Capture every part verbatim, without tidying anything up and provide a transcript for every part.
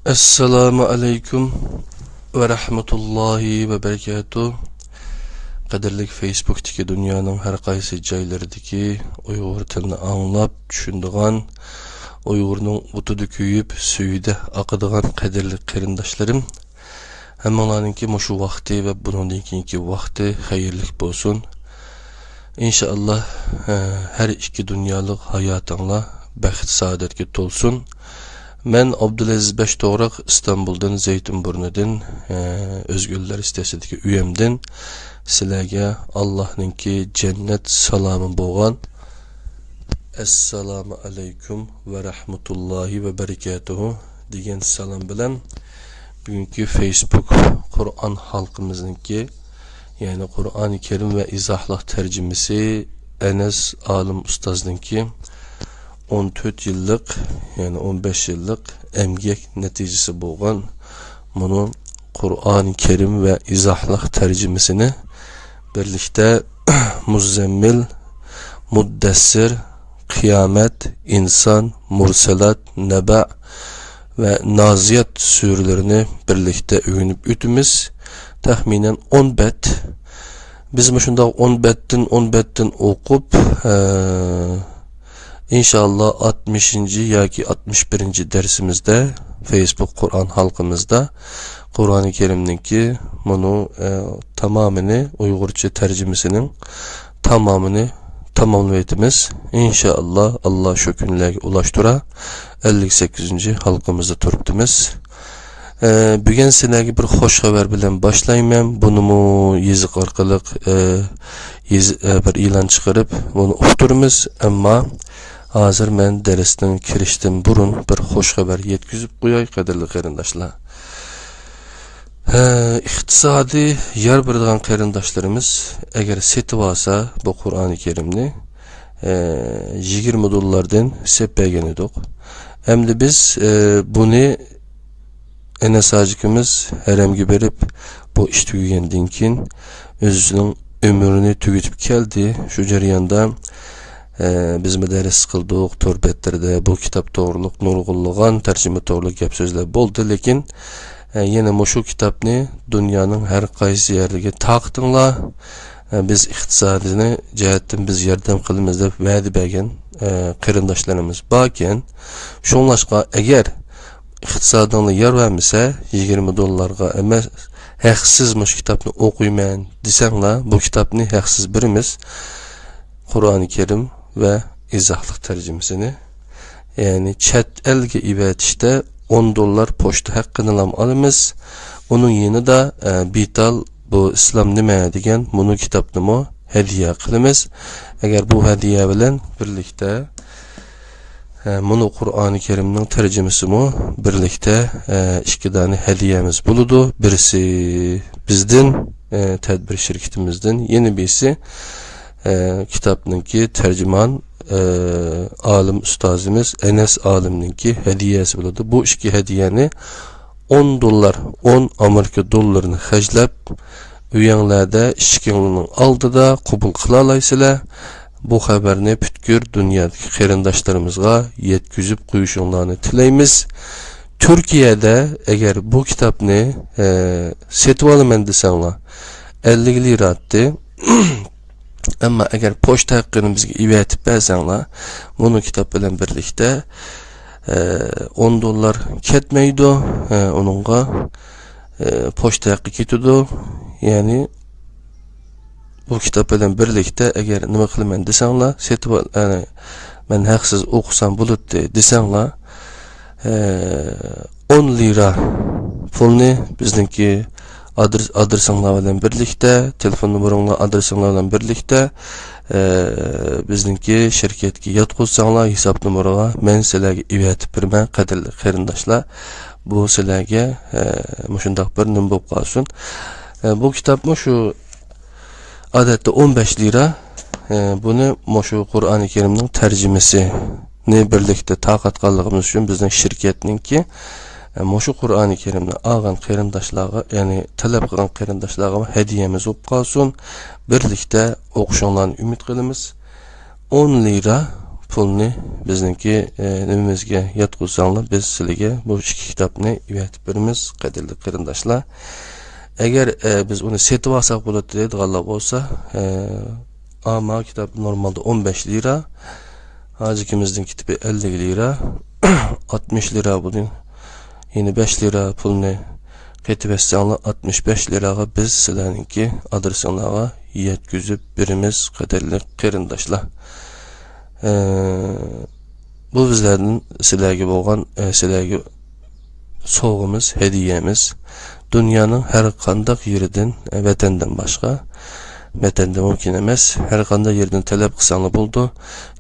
ئەسسالامۇ ئەلەيكۇم ۋە رەھمەتۇللاھى ۋە بەرىكاتۇھ. قەدىرلىك فېيسبۇكتىكى دۇنيانىڭ ھەر قايسى جايلىرىدىكى ئۇيغۇر تىلىنى ئاڭلاپ چۈشىنىدىغان، ئۇيغۇرنىڭ ئوتىدا كۆيۈپ، سۈيىدە ئاقىدىغان قەدىرلىك قېرىنداشلىرىم، ھەممىڭلارنىڭكى مۇشۇ ۋاقتى ۋە بۇنىڭدىن كېيىنكى ۋاقتى خەيرلىك بولسۇن. ئىنشائاللا، ھە، ھەر ئىككى دۇنيالىق ھاياتىڭلار بەخت-سائادەتكە تولسۇن. مەن ئابدۇلئەزىز بەشتوغراق، ئىستانبۇلدىن، زەيتۇن بۇرنىدىن، ھە، ئۆزگە ئۆيلەر سىتىسىدىكى ئۆيەمدىن سىلەرگە ئاللاھنىڭكى جەننەت سالامى بولغان «ئەسسالامۇ ئەلەيكۇم ۋە رەھمەتۇللاھى ۋە بەرىكاتۇھۇ» دېگەن سالام بىلەن بۈگۈنكى فېيسبۇك قۇرئان ھالقىمىزنىڭكى، يەنى قۇرئانى كەرىم ۋە ئىزاھلىق تەرجىمىسى ئەنەس ئالىم ئۇستازنىڭكى ئون تۆت يىللىق، يەنى ئون بەش يىللىق ئەمگەك نەتىجىسى بولغان مۇنۇ قۇرئانى كەرىم ۋە ئىزاھلىق تەرجىمىسىنى بىرلىكتە مۇززەممىل، مۇددەسسىر، قىيامەت، ئىنسان، مۇرسەلات، نەبە ۋە نازىيات سۈرىلىرىنى بىرلىكتە ئۆگىنىپ ئۆتىمىز. تەخمىنەن ئون بەت. بىز مۇشۇنداق ئون بەتتىن، ئون بەتتىن ئوقۇپ، ئە، ئىنشائاللا، ئاتمىشىنچى ياكى ئاتمىش بىرىنچى دەرسىمىزدە فېيسبۇك قۇرئان ھالقىمىزدا قۇرئانى كەرىمنىڭكى مۇنۇ، ئە، تامامىنى، ئۇيغۇرچە تەرجىمىسىنىڭ تامامىنى تاماملىۋېتىمىز. ئىنشائاللا، ئاللا شۇ كۈنلەرگە ئۇلاشتۇرا، ئەللىك سەككىزىنچى ھالقىمىزدا تۇرۇپتىمىز. ئە، بۈگۈن سىلەرگە بىر خوش خەۋەر بىلەن باشلايمەن. بۇنىمۇ يېزىق ئارقىلىق، ئە، يېزى-، ئە، بىر ئېلان چىقىرىپ، بۇنى ئۇقتۇرىمىز. ئەمما ھازىر مەن دەرسنىڭ كىرىشتىن بۇرۇن بىر خوش خەۋەر يەتكۈزۈپ قوياي، قەدىرلىك قېرىنداشلار. ھە، ئىقتىسادىي يار بېرىدىغان قېرىنداشلىرىمىز ئەگەر سېتىۋالسا بۇ قۇرئانى كەرىمنى، ئە، يىگىرمە دوللاردىن سېپ بەرگەن ئىدۇق. ئەمدى بىز، ئە، بۇنى ئەنەس ھاجىكىمىز ھەرەمگە بېرىپ، بۇ ئىش تۈگىگەندىن كېيىن، ئۆزىنىڭ ئۆمرىنى تۈگىتىپ كەلدى. شۇ جەرياندا، ئە، بىزمۇ دەرس قىلدۇق، تور بەتلىرىدە بۇ كىتاب توغرۇلۇق نۇرغۇنلىغان تەرجىمە توغرۇلۇق گەپ سۆزلەر بولدى، لېكىن، ئە، يەنە مۇشۇ كىتابنى دۇنيانىڭ ھەر قايسى يەرلىرىگە تارقىتىڭلار، ئە، بىز ئىقتىسادىي جەھەتتىن بىز ياردەم قىلىمىز دەپ ۋەدە بەرگەن، ئە، قېرىنداشلىرىمىز باركەن. شۇڭلاشقا، ئەگەر ئىقتىسادىڭلار يار بەرمىسە، يىگىرمە دوللارغا ئەمەس، ھەقسىز مۇشۇ كىتابنى ئوقۇيمەن دېسەڭلار، بۇ كىتابنى ھەقسىز بېرىمىز. قۇرئانى كەرىم ۋە ئىزاھلىق تەرجىمىسىنى، يەنى چەت ئەلگە ئېۋەتىشتە ئون دوللار پوچتا ھەققىنىلا ئالىمىز. ئۇنىڭ يېنىدا، ئە، بىتال بۇ ئىسلام نېمە دېگەن مۇنۇ كىتابنىمۇ ھەدىيە قىلىمىز. ئەگەر بۇ ھەدىيە بىلەن بىرلىكتە، ئە، مۇنۇ قۇرئانى كەرىمنىڭ تەرجىمىسىمۇ بىرلىكتە، ئە، ئىككى دانە ھەدىيەمىز بولىدۇ. بىرسى بىزدىن، ئە، تەدبىر شىركىتىمىزدىن، يەنە بىرسى، ئە، كىتابنىڭكى تەرجىمان، ئە، ئالىم ئۇستازىمىز ئەنەس ئالىمنىڭكى ھەدىيەسى بولىدۇ. بۇ ئىككى ھەدىيەنى ئون دوللار، ئون ئامېرىكا دوللىرىنى خەجلەپ، ئۆيۈڭلەردە ئىشىكىڭلارنىڭ ئالدىدا قوبۇل قىلالايسىلەر. بۇ خەۋەرنى پۈتكۈل دۇنيادىكى قېرىنداشلىرىمىزغا يەتكۈزۈپ قويۇشۇڭلارنى تىلەيمىز. تۈركىيەدە ئەگەر بۇ كىتابنى، ئە، سېتىۋالىمەن دېسەڭلار، ئەللىك لىرا ئاتتى. ئەمما ئەگەر پوچتا ھەققىنى بىزگە ئېۋەتىپ بەرسەڭلار، مۇنۇ كىتاب بىلەن بىرلىكتە، ئە، ئون دوللار كەتمەيدۇ، ئە، ئۇنىڭغا، ئە، پوچتا ھەققى كېتىدۇ. يەنى بۇ كىتاب بىلەن بىرلىكتە ئەگەر نېمە قىلىمەن دېسەڭلار، سېتىپ ئال، يەنى مەن ھەقسىز ئوقۇسام بولاتتى دېسەڭلار، ئە، ئون لىرا پۇلنى بىزنىڭكى ئادرېس، ئادرېسىڭلار بىلەن بىرلىكتە، تېلېفون نومۇرۇڭلار، ئادرېسىڭلار بىلەن بىرلىكتە، ئە، بىزنىڭكى شىركەتكە ياتقۇزساڭلار، ھېساب نومۇرىغا مەن سىلەرگە ئېۋەتىپ بېرىمەن، قەدىرلىك قېرىنداشلار. بۇ سىلەرگە، ئە، مۇشۇنداق بىر نېمە بولۇپ قالسۇن. ئە، بۇ كىتابمۇ شۇ ئادەتتە ئون بەش لىرا، ئە، بۇنى مۇشۇ قۇرئانى كەرىمنىڭ تەرجىمىسىنى بىرلىكتە تارقاتقانلىقىمىز ئۈچۈن بىزنىڭ شىركەتنىڭكى، ئە، مۇشۇ قۇرئانى كەرىمنى ئالغان قېرىنداشلارغا، يەنى تەلەپ قىلغان قېرىنداشلارغا ھەدىيەمىز بولۇپ قالسۇن. بىرلىكتە ئوقۇشۇڭلارنى ئۈمىد قىلىمىز. ئون لىرا پۇلنى بىزنىڭكى، ئە، نېمىمىزگە ياتقۇزساڭلار، بىز سىلىگە بۇ ئىككى كىتابنى ئەۋەتىپ بېرىمىز، قەدىرلىك قېرىنداشلار. ئەگەر، ئە، بىز ئۇنى سېتىۋالساق بولاتتى دەيدىغانلار بولسا، ئە، ئا، ما كىتاب نورمالدا ئون بەش لىرا، ھاجىكىمىزنىڭ كىتابى ئەللىك لىرا، ئاتمىش لىرا بۇنى يەنە بەش لىرا پۇلنى قېتىۋەتسەڭلار، ئاتمىش بەش لىراغا بىز سىلەرنىڭكى ئادرېسىڭلارغا يەتكۈزۈپ بېرىمىز، قەدىرلىك قېرىنداشلار. ئە، بۇ بىزلەردىن سىلەرگە بولغان، ئە، سىلەرگە سوۋغىمىز، ھەدىيەمىز. دۇنيانىڭ ھەر قانداق يېرىدىن، ئە، ۋەتەندىن باشقا، ۋەتەندە مۇمكىن ئەمەس، ھەر قانداق يېرىدىن تەلەپ قىلساڭلار بولىدۇ.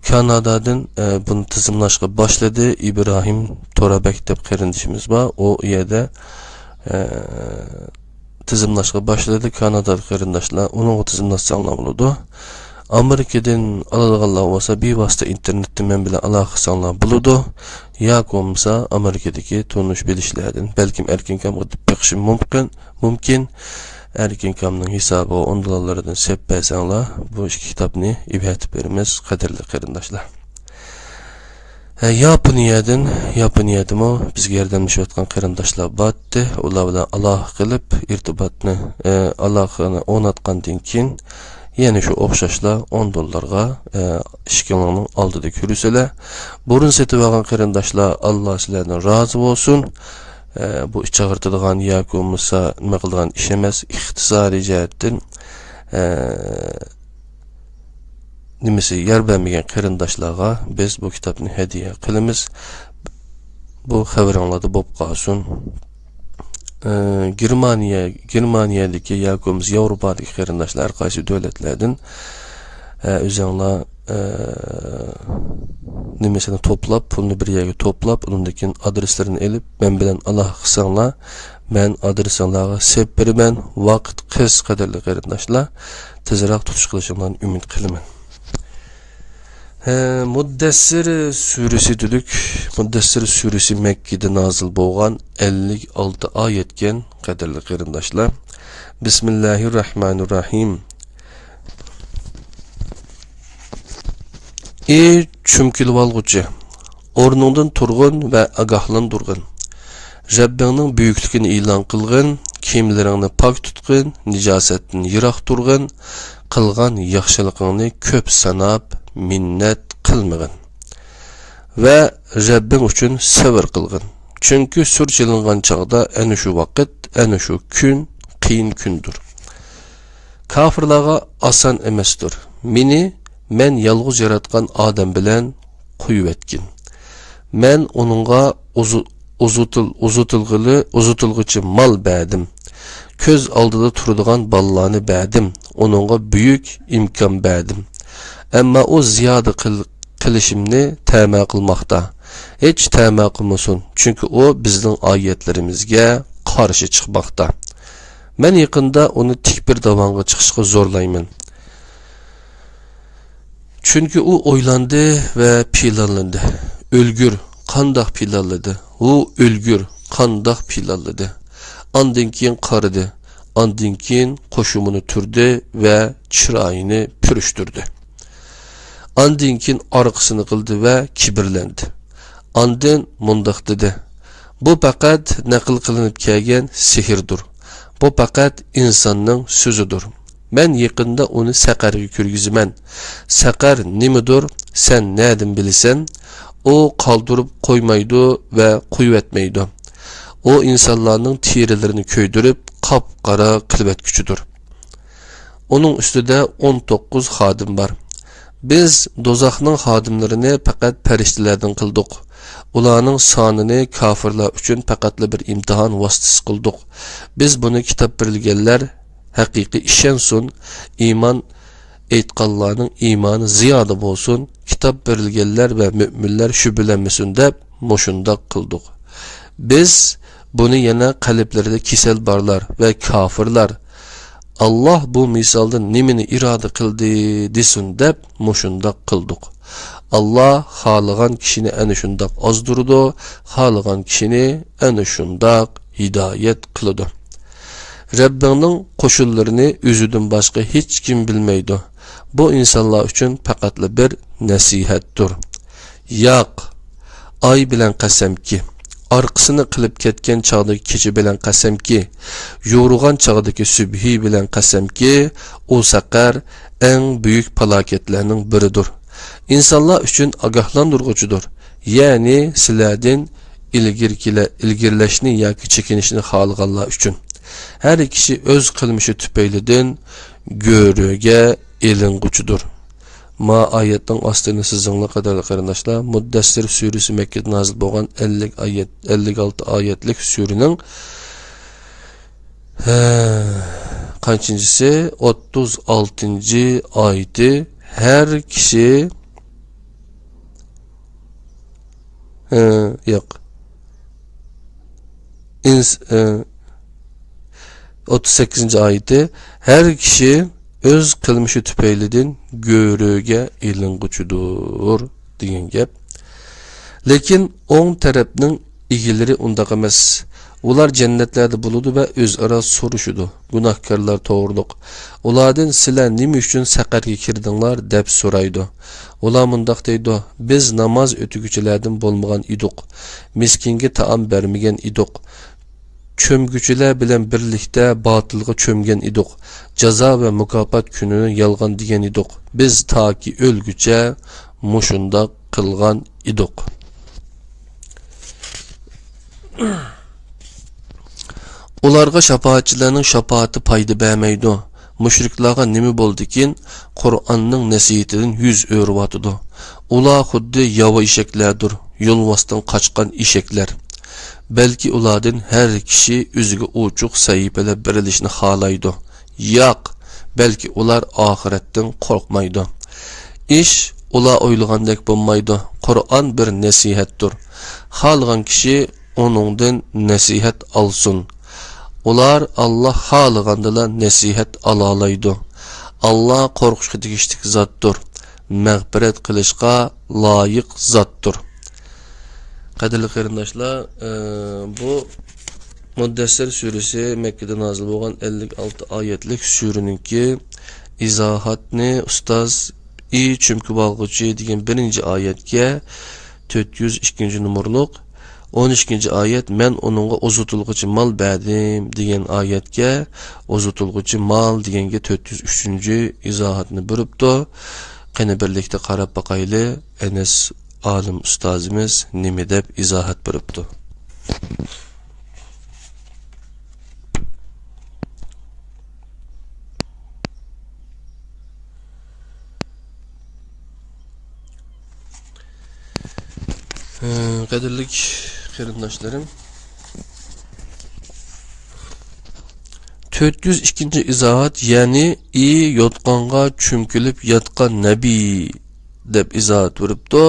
كانادادىن، ئە، بۇنى تىزىملاشقا باشلىدى ئىبراھىم تورابەك دەپ قېرىندىشىمىز بار. ئۇ يەردە، ئە، تىزىملاشقا باشلىدى كانادادىكى قېرىنداشلار. ئۇنىڭغا تىزىملاتساڭلار بولىدۇ. ئامېرىكىدىن ئالىدىغانلار بولسا، بىۋاسىتە ئىنتېرنېتتىن مەن بىلەن ئالاقە قىلساڭلار بولىدۇ. ياكى بولمىسا، ئامېرىكىدىكى تونۇش بىلىشلەردىن، بەلكىم ئەركىن كامغا دېيىپ بېقىشىم مۇمكىن، مۇمكىن. ئەركىن كامنىڭ ھېسابىغا ئون دوللارلىرىدىن سېلىپ بەرسەڭلار، بۇ ئىككى كىتابنى ئەۋەتىپ بېرىمىز، قەدىرلىك قېرىنداشلار. ھە، ياپونىيەدىن، ياپونىيەدىمۇ بىزگە ياردەملىشىۋاتقان قېرىنداشلار بارتتى. ئۇلار بىلەن ئالاقە قىلىپ، ئىرتىباتنى، ئە، ئالاقىنى ئورناتقاندىن كېيىن، يەنە شۇ ئوخشاشلا ئون دوللارغا، ئە، ئىشىكىڭلارنىڭ ئالدىدا كۆرۈسىلەر. بۇرۇن سېتىۋالغان قېرىنداشلار، ئاللا سىلەردىن رازى بولسۇن. ئە، بۇ ئىچ ئاغرىتىدىغان ياكى بولمىسا نېمە قىلىدىغان ئىش ئەمەس. ئىقتىسادىي جەھەتتىن، ئە، نېمىسى يار بەرمىگەن قېرىنداشلارغا بىز بۇ كىتابنى ھەدىيە قىلىمىز. بۇ خەۋىرىڭلاردا بولۇپ قالسۇن. ئە، گېرمانىيە، گېرمانىيەدىكى ياكى بولمىسا ياۋروپادىكى قېرىنداشلار، ھەر قايسى دۆلەتلەردىن، ئە، ئۆزۈڭلار، ئە، نېمىسىنى توپلاپ، پۇلنى بىر يەرگە توپلاپ، ئۇنىڭدىن كېيىن ئادرېسلىرىنى ئېلىپ، مەن بىلەن ئالاقە قىلساڭلار، مەن ئادرېسىڭلارغا سېلىپ بېرىمەن. ۋاقىت قىس، قەدىرلىك قېرىنداشلار. تېزرەك تۇتۇش قىلىشىڭلارنى ئۈمىد قىلىمەن. ھە، مۇددەسسىر سۈرىسى دېدۇق. مۇددەسسىر سۈرىسى مەككىدە نازىل بولغان ئەللىك ئالتە ئايەتكەن، قەدىرلىك قېرىنداشلار. بىسمىللاھىررەھمانىررەھىم. ئى چۈمكىلىۋالغۇچى! ئورنۇڭدىن تۇرغىن ۋە ئاگاھلاندۇرغىن. رەببىڭنىڭ بۈيۈكلۈكىنى ئېلان قىلغىن، كىيىملىرىڭنى پاك تۇتقىن، نىجاسەتتىن يىراق تۇرغىن، قىلغان ياخشىلىقىڭنى كۆپ ساناپ، مىننەت قىلمىغىن. ۋە رەببىڭ ئۈچۈن سەۋر قىلغىن. چۈنكى سۈر چېلىنغان چاغدا ئەنە شۇ ۋاقىت، ئەنە شۇ كۈن قىيىن كۈندۇر. كاپىرلارغا ئاسان ئەمەستۇر. مېنى مەن يالغۇز ياراتقان ئادەم بىلەن قويۇۋەتكىن. مەن ئۇنىڭغا ئۇزۇ-، ئۇزىتىل-، ئۇزىتىلغىلى-، ئۇزىتىلغۇچى مال بەردىم. كۆز ئالدىدا تۇرىدىغان بالىلارنى بەردىم. ئۇنىڭغا بۈيۈك ئىمكان بەردىم. ئەمما ئۇ زىيادە قىل-، قىلىشىمنى تەمە قىلماقتا. ھېچ تەمە قىلمىسۇن، چۈنكى ئۇ بىزنىڭ ئايەتلىرىمىزگە قارشى چىقماقتا. مەن يېقىندا ئۇنى تىك بىر داۋانغا چىقىشقا زورلايمەن. چۈنكى ئۇ ئويلاندى ۋە پىلانلىدى. ئۆلگۈر، قانداق پىلانلىدى؟ ئۇ ئۆلگۈر، قانداق پىلانلىدى؟ ئاندىن كېيىن قارىدى. ئاندىن كېيىن قوشۇمىنى تۈردى ۋە چىرايىنى پۈرۈشتۈردى. ئاندىن كېيىن ئارقىسىنى قىلدى ۋە كىبىرلەندى. ئاندىن مۇنداق دېدى: بۇ پەقەت نەقىل قىلىنىپ كەلگەن سېھىردۇر. بۇ پەقەت ئىنساننىڭ سۆزىدۇر. مەن يېقىندا ئۇنى سەقەرگە كىرگۈزىمەن. سەقەر نېمىدۇر، سەن نەدىن بىلىسەن؟ ئۇ قالدۇرۇپ قويمايدۇ ۋە قويۇۋەتمەيدۇ. ئۇ ئىنسانلارنىڭ تېرىلىرىنى كۆيدۈرۈپ، قاپقارا قىلىۋەتكۈچىدۇر. ئۇنىڭ ئۈستىدە ئون توققۇز خادىم بار. بىز دوزاخنىڭ خادىملىرىنى پەقەت پەرىشتىلەردىن قىلدۇق. ئۇلارنىڭ سانىنى كاپىرلار ئۈچۈن پەقەتلا بىر ئىمتىھان ۋاسىتىسى قىلدۇق. بىز بۇنى كىتاب بېرىلگەنلەر ھەقىقىي ئىشەنسۇن، ئىمان ئېيتقانلارنىڭ ئىمانى زىيادە بولسۇن، كىتاب بېرىلگەنلەر ۋە مۆمىنلەر شۈبھىلەنمىسۇن دەپ مۇشۇنداق قىلدۇق. بىز بۇنى يەنە قەلبلىرىدە كېسەل بارلار ۋە كاپىرلار، ئاللاھ بۇ مىسالدىن نېمىنى ئىرادە قىلدى دېسۇن دەپ مۇشۇنداق قىلدۇق. ئاللاھ خالىغان كىشىنى ئەنە شۇنداق ئازدۇرىدۇ، خالىغان كىشىنى ئەنە شۇنداق ھىدايەت قىلىدۇ. رەببىڭنىڭ قوشۇنلىرىنى ئۆزىدىن باشقا ھېچكىم بىلمەيدۇ. بۇ ئىنسانلار ئۈچۈن پەقەتلا بىر نەسىھەتتۇر. ياق، ئاي بىلەن قەسەمكى، ئارقىسىنى قىلىپ كەتكەن چاغدىكى كېچە بىلەن قەسەمكى، يورۇغان چاغدىكى سۈبھى بىلەن قەسەمكى، ئۇ سەقەر ئەڭ بۈيۈك پالاكەتلەرنىڭ بىرىدۇر. ئىنسانلار ئۈچۈن ئاگاھلاندۇرغۇچىدۇر. يەنى سىلەردىن ئىلگىرىكىلە-، ئىلگىرىلەشنى ياكى چېكىنىشنى خالىغانلار ئۈچۈن. ھەر كىشى ئۆز قىلمىشى تۈپەيلىدىن گۆرۈگە ئېلىنغۇچىدۇر. ما ئايەتنىڭ ئاستىنى سىزىڭلار، قەدىرلىك قېرىنداشلار. مۇددەسسىر سۈرىسى مەككىدە نازىل بولغان ئەللىك ئايەت، ئەللىك ئالتە ئايەتلىك سۈرىنىڭ، ھە، قانچىنچىسى؟ ئوتتۇز ئالتىنچى ئايىتى. ھەر كىشى، ھە، ياق. ئىنس-، ئە، ئوتتۇز سەككىزىنچى ئايىتى، ھەر كىشى ئۆز قىلمىشى تۈپەيلىدىن گۆرۈگە ئېلىنغۇچىدۇر، دېگەن گەپ. لېكىن ئوڭ تەرەپنىڭ ئىگىلىرى ئۇنداق ئەمەس. ئۇلار جەننەتلەردە بولىدۇ ۋە ئۆزئارا سورىشىدۇ. گۇناھكارلار توغرۇلۇق. ئۇلاردىن، «سىلەر نېمە ئۈچۈن سەقەرگە كىردىڭلار؟» دەپ سورايدۇ. ئۇلار مۇنداق دەيدۇ، «بىز ناماز ئۆتىگۈچىلەردىن بولمىغان ئىدۇق. مىسكىنگە تائام بەرمىگەن ئىدۇق. چۆمگۈچىلەر بىلەن بىرلىكتە باتىلغا چۆمگەن ئىدۇق. جازا ۋە مۇكاپات كۈنىنى يالغان دېگەن ئىدۇق. بىز تاكى ئۆلگۈچە مۇشۇنداق قىلغان ئىدۇق.» ئۇلارغا شاپائەتچىلەرنىڭ شاپائىتى پايدا بەرمەيدۇ. مۇشرىكلارغا نېمە بولدىكىن، قۇرئاننىڭ نەسىھىتىدىن يۈز ئۆرۈۋاتىدۇ. ئۇلار خۇددى ياۋا ئېشەكلەردۇر، يولۋاستىن قاچقان ئېشەكلەر. بەلكى ئۇلاردىن ھەر كىشى ئۆزىگە ئوچۇق سەھىپىلەر بېرىلىشىنى خالايدۇ. ياق، بەلكى ئۇلار ئاخىرەتتىن قورقمايدۇ. ئىش ئۇلار ئويلىغاندەك بولمايدۇ. قۇرئان بىر نەسىھەتتۇر. خالىغان كىشى ئۇنىڭدىن نەسىھەت ئالسۇن. ئۇلار ئاللا خالىغاندىلا نەسىھەت ئالالايدۇ. ئاللا قورقۇشقا تېگىشلىك زاتتۇر. مەغپىرەت قىلىشقا لايىق زاتتۇر. قەدىرلىك قېرىنداشلار، ئە، بۇ مۇددەسسىر سۈرىسى مەككىدە نازىل بولغان ئەللىك ئالتە ئايەتلىك سۈرىنىڭكى ئىزاھاتنى ئۇستاز ئى چۈمكۈۋالغۇچى دېگەن بىرىنچى ئايەتكە، تۆت يۈز ئىككىنچى نومۇرلۇق، ئون ئىككىنچى ئايەت، «مەن ئۇنىڭغا ئۇزىتىلغۇچى مال بەردىم» دېگەن ئايەتكە، «ئۇزىتىلغۇچى مال» دېگەنگە تۆت يۈز ئۈچىنچى ئىزاھاتنى بېرىپتۇ. قېنى بىرلىكتە قاراپ باقايلى، ئەنەس ئالىم ئۇستازىمىز نېمە دەپ ئىزاھات بېرىپتۇ. ھە، قەدىرلىك قېرىنداشلىرىم، تۆت يۈز ئىككىنچى ئىزاھات، يەنى ئى يوتقانغا چۈمكۈلۈپ ياتقان نەبى دەپ ئىزاھات بېرىپتۇ.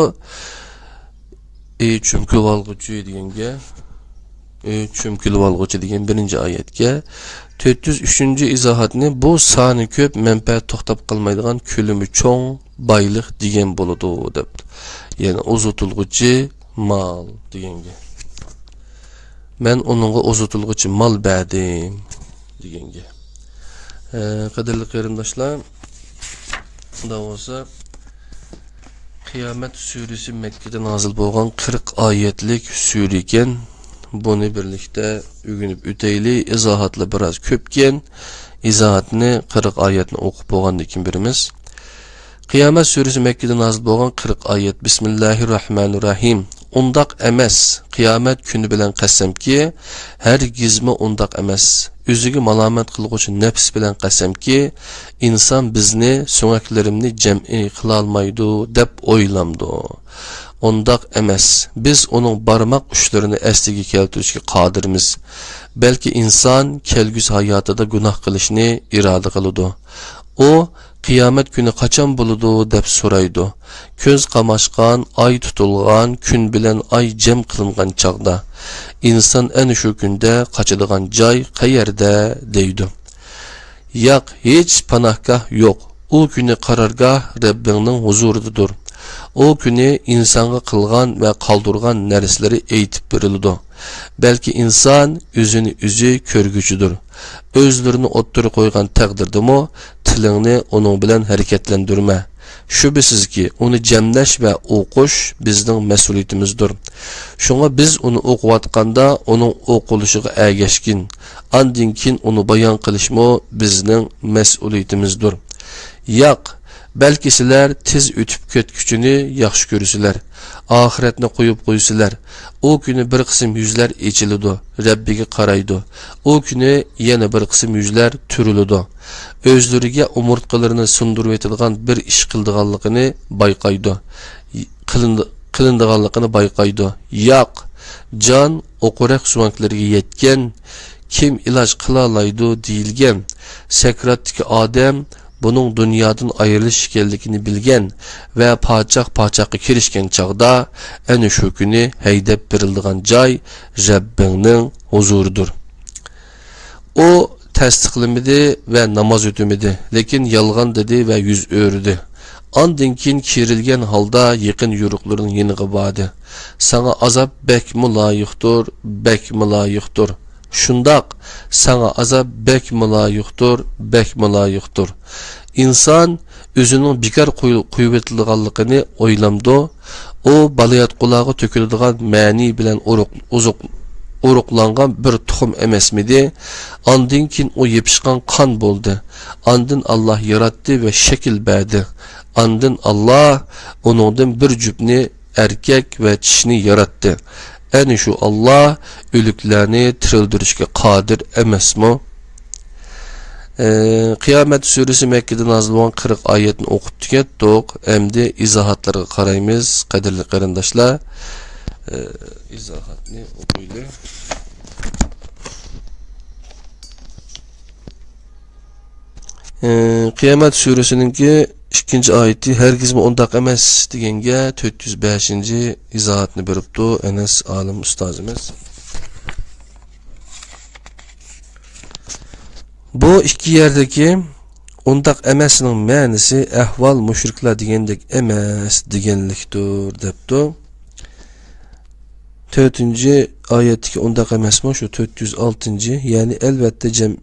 ئى چۈمكۈلۈۋالغۇچى دېگەنگە، ئى چۈمكۈلۈۋالغۇچى دېگەن بىرىنچى ئايەتكە، تۆت يۈز ئۈچىنچى ئىزاھاتنى، بۇ سانى كۆپ، مەنپەئەت توختاپ قالمايدىغان، كۆلىمى چوڭ بايلىق دېگەن بولىدۇ دەپتۇ. يەنى ئۇزىتىلغۇچى مال دېگەنگە. مەن ئۇنىڭغا ئۇزىتىلغۇچى مال بەردىم دېگەنگە. ئە، قەدىرلىك قېرىنداشلار، ئۇنداق بولسا، قىيامەت سۈرىسى مەككىدە نازىل بولغان قىرىق ئايەتلىك سۈرە ئىكەن. بۇنى بىرلىكتە ئۆگىنىپ ئۆتەيلى. ئىزاھاتلار بىراز كۆپكەن. ئىزاھاتنى، قىرىق ئايەتنى ئوقۇپ بولغاندىن كېيىن بېرىمىز. قىيامەت سۈرىسى مەككىدە نازىل بولغان قىرىق ئايەت. بىسمىللاھىررەھمانىررەھىم. ئۇنداق ئەمەس، قىيامەت كۈنى بىلەن قەسەمكى، ھەرگىزمۇ ئۇنداق ئەمەس. ئۆزىگە مالامەت قىلغۇچى نەپس بىلەن قەسەمكى، ئىنسان بىزنى، سۆڭەكلىرىمنى جەمئىي قىلالمايدۇ دەپ ئويلامدۇ؟ ئۇنداق ئەمەس. بىز ئۇنىڭ بارماق ئۇچلىرىنى ئەسلىگە كەلتۈرۈشكە قادىرمىز. بەلكى ئىنسان كەلگۈسى ھاياتىدا گۇناھ قىلىشنى ئىرادە قىلىدۇ. ئۇ، «قىيامەت كۈنى قاچان بولىدۇ؟» دەپ سورايدۇ. كۆز قاماشقان، ئاي تۇتۇلغان، كۈن بىلەن ئاي جەم قىلىنغان چاغدا، ئىنسان ئەنە شۇ كۈندە قاچىدىغان جاي قەيەردە؟ دەيدۇ. ياق، ھېچ پاناھگاھ يوق. ئۇ كۈنى قارارگاھ رەببىڭنىڭ ھۇزۇرىدىدۇر. ئۇ كۈنى ئىنسانغا قىلغان ۋە قالدۇرغان نەرسىلىرى ئېيتىپ بېرىلىدۇ. بەلكى ئىنسان ئۆزىنى ئۆزى كۆرگۈچىدۇر. ئۆزلىرىنى ئوتتۇرىغا قويغان تەقدىردىمۇ، تىلىڭنى ئۇنىڭ بىلەن ھەرىكەتلەندۈرمە. شۈبھىسىزكى، ئۇنى جەملەش ۋە ئوقۇش بىزنىڭ مەسئۇلىيىتىمىزدۇر. شۇڭا بىز ئۇنى ئوقۇۋاتقاندا ئۇنىڭ ئوقۇلۇشىغا ئەگەشكىن، ئاندىن كېيىن ئۇنى بايان قىلىشمۇ بىزنىڭ مەسئۇلىيىتىمىزدۇر. ياق، بەلكى سىلەر تېز ئۆتۈپ كەتكۈچىنى ياخشى كۆرىسىلەر، ئاخىرەتنى قويۇپ قويىسىلەر. ئۇ كۈنى بىر قىسىم يۈزلەر ئېچىلىدۇ، رەببىگە قارايدۇ. ئۇ كۈنى يەنە بىر قىسىم يۈزلەر تۈرۈلىدۇ. ئۆزلىرىگە ئومۇرتقىلىرىنى سۇندۇرۇۋېتىدىغان بىر ئىش قىلىدىغانلىقىنى بايقايدۇ. قىلىنىدىغانلىقىنى بايقايدۇ. ياق، جان ئوقۇرەك سۆڭەكلىرىگە يەتكەن، كىم ئىلاج قىلالايدۇ دېيىلگەن. سەكراتتىكى ئادەم بۇنىڭ دۇنيادىن ئايرىلىش ئىكەنلىكىنى بىلگەن ۋە پاچاق-پاچاققا كىرىشكەن چاغدا، ئەنە شۇ كۈنى ھەيدەپ بېرىلىدىغان جاي رەببىڭنىڭ ھۇزۇرىدۇر. ئۇ تەستىقلىمىدى ۋە ناماز ئۆتىمىدى، لېكىن يالغان دېدى ۋە يۈز ئۆرۈدى. ئاندىن كېيىن كېرىلگەن ھالدا يېقىن يورۇقلىرىنىڭ يېنىغا باردى. ساڭا ئازاب بەكمۇ لايىقتۇر، بەكمۇ لايىقتۇر. شۇنداق، ساڭا ئازاب بەكمۇ لايىقتۇر، بەكمۇ لايىقتۇر. ئىنسان ئۆزىنىڭ بىكار قوي-، قويۇۋېتىلىدىغانلىقىنى ئويلامدۇ؟ ئۇ بالىياتقۇلارغا تۆكۈلىدىغان مەنى بىلەن ئۇرۇق-، ئوزۇق-، ئۇرۇقلانغان بىر تۇخۇم ئەمەسمىدى؟ ئاندىن كېيىن ئۇ يېپىشقان قان بولدى. ئاندىن ئاللاھ ياراتتى ۋە شەكىل بەردى. ئاندىن ئاللاھ ئۇنىڭدىن بىر جۈپنى ئەركەك ۋە چىشىنى ياراتتى. ئەنە شۇ ئاللاھ ئۆلۈكلەرنى تىرىلدۈرۈشكە قادىر ئەمەسمۇ؟ ئى، قىيامەت سۈرىسى مەككىدە نازىل بولغان قىرىق ئايەتنى ئوقۇپ تۈگەتتۇق. ئەمدى ئىزاھاتلارغا قارايمىز، قەدىرلىك قېرىنداشلار. ئى، ئىزاھاتنى ئوقۇيلى. ئى، قىيامەت سۈرىسىنىڭكى ئىككىنچى ئايىتى، ھەرگىزمۇ ئۇنداق ئەمەس دېگەنگە تۆت يۈز بەشىنچى ئىزاھاتنى بېرىپتۇ ئەنەس ئالىم ئۇستازىمىز. بۇ ئىككى يەردىكى ئۇنداق ئەمەسنىڭ مەنىسى ئەھۋال مۇشرىكلار دېگەندەك ئەمەس دېگەنلىكتۇر، دەپتۇ. تۆتىنچى ئايەتتىكى ئۇنداق ئەمەسمۇ؟ شۇ تۆت يۈز ئالتىنچى، يەنى ئەلۋەتتە جەم-،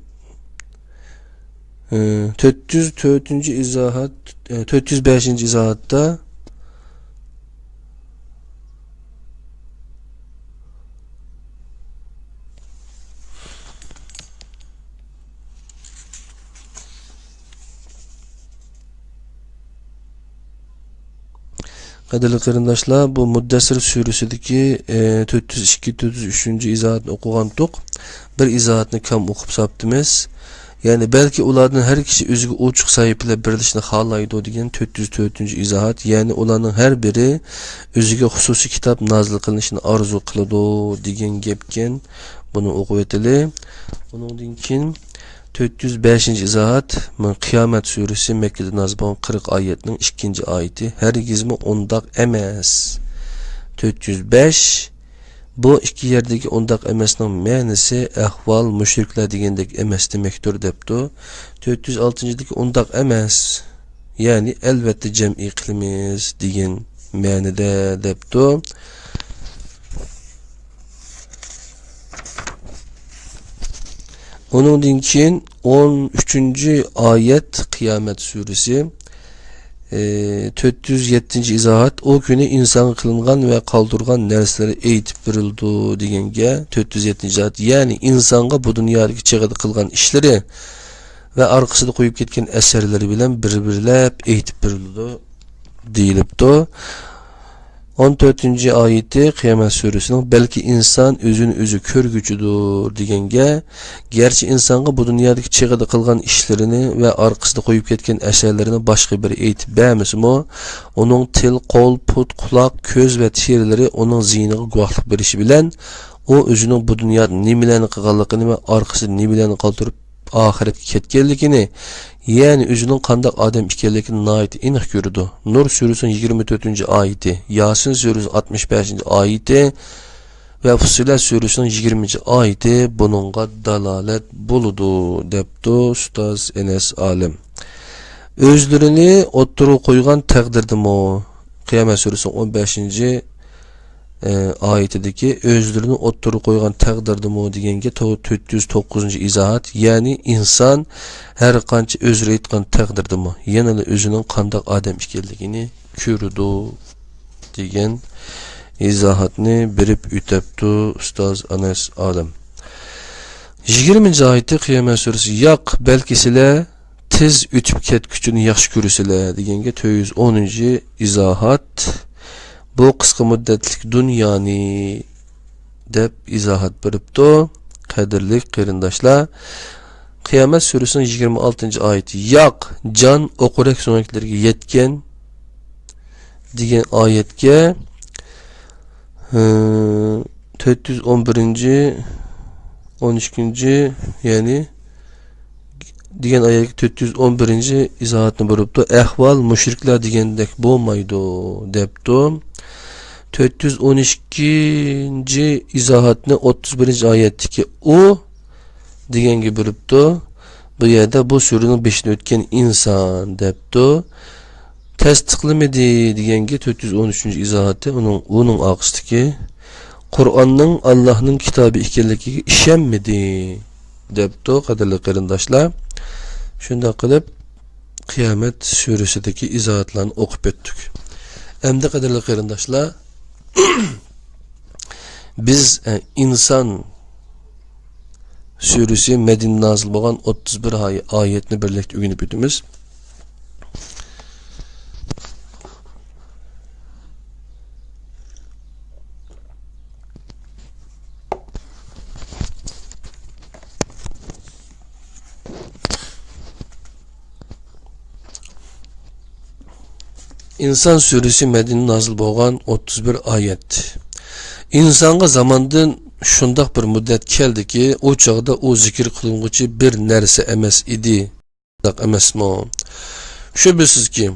ئى، تۆت يۈز تۆتىنچى ئىزاھات، ئى، تۆت يۈز بەشىنچى ئىزاھاتتا، قەدىرلىك قېرىنداشلار، بۇ مۇددەسسىر سۈرىسىدىكى، ئى، تۆت يۈز ئىككى، تۆت يۈز ئۈچىنچى ئىزاھاتنى ئوقۇغانتۇق. بىر ئىزاھاتنى كەم ئوقۇپ ساپتىمىز. يەنى، بەلكى ئۇلاردىن ھەر كىشى ئۆزىگە ئوچۇق سەھىپىلەر بېرىلىشىنى خالايدۇ دېگەن تۆت يۈز تۆتىنچى ئىزاھات، يەنى ئۇلارنىڭ ھەر بىرى ئۆزىگە خۇسۇسىي كىتاب نازىل قىلىنىشىنى ئارزۇ قىلىدۇ دېگەن گەپكەن. بۇنى ئوقۇۋېتىلى. ئۇنىڭدىن كېيىن تۆت يۈز بەشىنچى ئىزاھات، مانا قىيامەت سۈرىسى، مەككىدە نازىل بولغان قىرىق ئايەتنىڭ ئىككىنچى ئايىتى، ھەرگىزمۇ ئۇنداق ئەمەس. تۆت يۈز بەش، بۇ ئىككى يەردىكى ئۇنداق ئەمەسنىڭ مەنىسى ئەھۋال مۇشرىكلار دېگەندەك ئەمەس دېمەكتۇر، دەپتۇ. تۆت يۈز ئالتىنچىدىكى ئۇنداق ئەمەس، يەنى ئەلۋەتتە جەمئىي قىلىمىز دېگەن مەنىدە، دەپتۇ. ئۇنىڭدىن كېيىن ئون ئۈچىنچى ئايەت، قىيامەت سۈرىسى. ئى، تۆت يۈز يەتتىنچى ئىزاھات، ئۇ كۈنى ئىنسانغا قىلىنغان ۋە قالدۇرغان نەرسىلىرى ئېيتىپ بېرىلىدۇ دېگەنگە، تۆت يۈز يەتتىنچى ئىزاھات، يەنى ئىنسانغا بۇ دۇنيادىكى چېغىدا قىلغان ئىشلىرى ۋە ئارقىسىدا قويۇپ كەتكەن ئەسەرلىرى بىلەن بىر-بىرلەپ ئېيتىپ بېرىلىدۇ دېيىلىپتۇ. ئون تۆتىنچى ئايىتى قىيامەت سۈرىسىنىڭ، بەلكى ئىنسان ئۆزىنى ئۆزى كۆرگۈچىدۇر دېگەنگە، گەرچە ئىنسانغا بۇ دۇنيادىكى چېغىدا قىلغان ئىشلىرىنى ۋە ئارقىسىدا قويۇپ كەتكەن ئەسەرلىرىنى باشقا بىرى ئېيتىپ بەرمىسىمۇ، ئۇنىڭ تىل، قول، پۇت، قۇلاق، كۆز ۋە تېرىلىرى ئۇنىڭ زىيىنىغا گۇۋاھلىق بېرىشى بىلەن، ئۇ ئۆزىنىڭ بۇ دۇنيادا نېمىلەرنى قىلغانلىقىنى ۋە ئارقىسىدا نېمىلەرنى قالدۇرۇپ ئاخىرەتكە كەتكەنلىكىنى، يەنى ئۆزىنىڭ قانداق ئادەم ئىكەنلىكىنى ناھايىتى ئېنىق كۆرىدۇ. نۇر سۈرىسىنىڭ يىگىرمە تۆتىنچى ئايىتى، ياسىن سۈرىسىنىڭ ئاتمىش بەشىنچى ئايىتى ۋە فۇسسىلەت سۈرىسىنىڭ يىگىرمىنچى ئايىتى بۇنىڭغا دالالەت بولىدۇ، دەپتۇ ئۇستاز ئەنەس ئالىم. ئۆزلىرىنى ئوتتۇرىغا قويغان تەقدىردىمۇ، قىيامەت سۈرىسىنىڭ ئون بەشىنچى ئايىتىدىكى «ئۆزلىرىنى ئوتتۇرىغا قويغان تەقدىردىمۇ» دېگەنگە تو-، تۆت يۈز توققۇزىنچى ئىزاھات، يەنى ئىنسان ھەر قانچە ئۆزلىرى ئېيتقان تەقدىردىمۇ، يەنىلا ئۆزىنىڭ قانداق ئادەم ئىكەنلىكىنى كۆرىدۇ، دېگەن ئىزاھاتنى بېرىپ ئۆتەپتۇ ئۇستاز ئەنەس ئادەم. يىگىرمىنچى ئايىتى، قىيامەت سۈرىسى. «ياق، بەلكى سىلەر تېز ئۆتۈپ كەتكۈچىنى ياخشى كۆرىسىلەر» دېگەنگە تۆت يۈز ئونىنچى ئىزاھات. «بۇ قىسقا مۇددەتلىك دۇنيانى» دەپ ئىزاھات بېرىپتۇ. قەدىرلىك قېرىنداشلار، قىيامەت سۈرىسىنىڭ يىگىرمە ئالتىنچى ئايىتى. «ياق، جان ئوقۇرەك سۆڭەكلەرگە يەتكەن» دېگەن ئايەتكە، ھە، تۆت يۈز ئون بىرىنچى، ئون ئىككىنچى، يەنى دېگەن ئايەتكە تۆت يۈز ئون بىرىنچى ئىزاھاتنى بېرىپتۇ. «ئەھۋال مۇشرىكلار دېگەندەك بولمايدۇ» دەپتۇ. تۆت يۈز ئون ئىككىنچى ئىزاھاتنى ئوتتۇز بىرىنچى ئايەتتىكى «ئۇ» دېگەنگە بېرىپتۇ. بۇ يەردە «بۇ سۈرىنىڭ بېشىدىن ئۆتكەن ئىنسان» دەپتۇ. «تەستىقلىمىدى» دېگەنگە تۆت يۈز ئون ئۈچىنچى ئىزاھاتى، ئۇنىڭ، ئۇنىڭ ئارقىسىدىكى «قۇرئاننىڭ ئاللاھنىڭ كىتابى ئىكەنلىكىگە ئىشەنمىدى» دەپتۇ. قەدىرلىك قېرىنداشلار، شۇنداق قىلىپ قىيامەت سۈرىسىدىكى ئىزاھاتلارنى ئوقۇپ ئۆتتۇق. ئەمدى قەدىرلىك قېرىنداشلار، بىز، ئە، ئىنسان سۈرىسى مەدىنىدە نازىل بولغان ئوتتۇز بىر ئاي-، ئايەتنى بىرلىكتە ئۆگىنىپ ئۆتىمىز. ئىنسان سۈرىسى مەدىنىدە نازىل بولغان ئوتتۇز بىر ئايەت. ئىنسانغا زاماندىن شۇنداق بىر مۇددەت كەلدىكى، ئۇ چاغدا ئۇ زىكىر قىلىنغۇچى بىر نەرسە ئەمەس ئىدى. شۇنداق ئەمەسمۇ؟ شۈبھىسىزكى،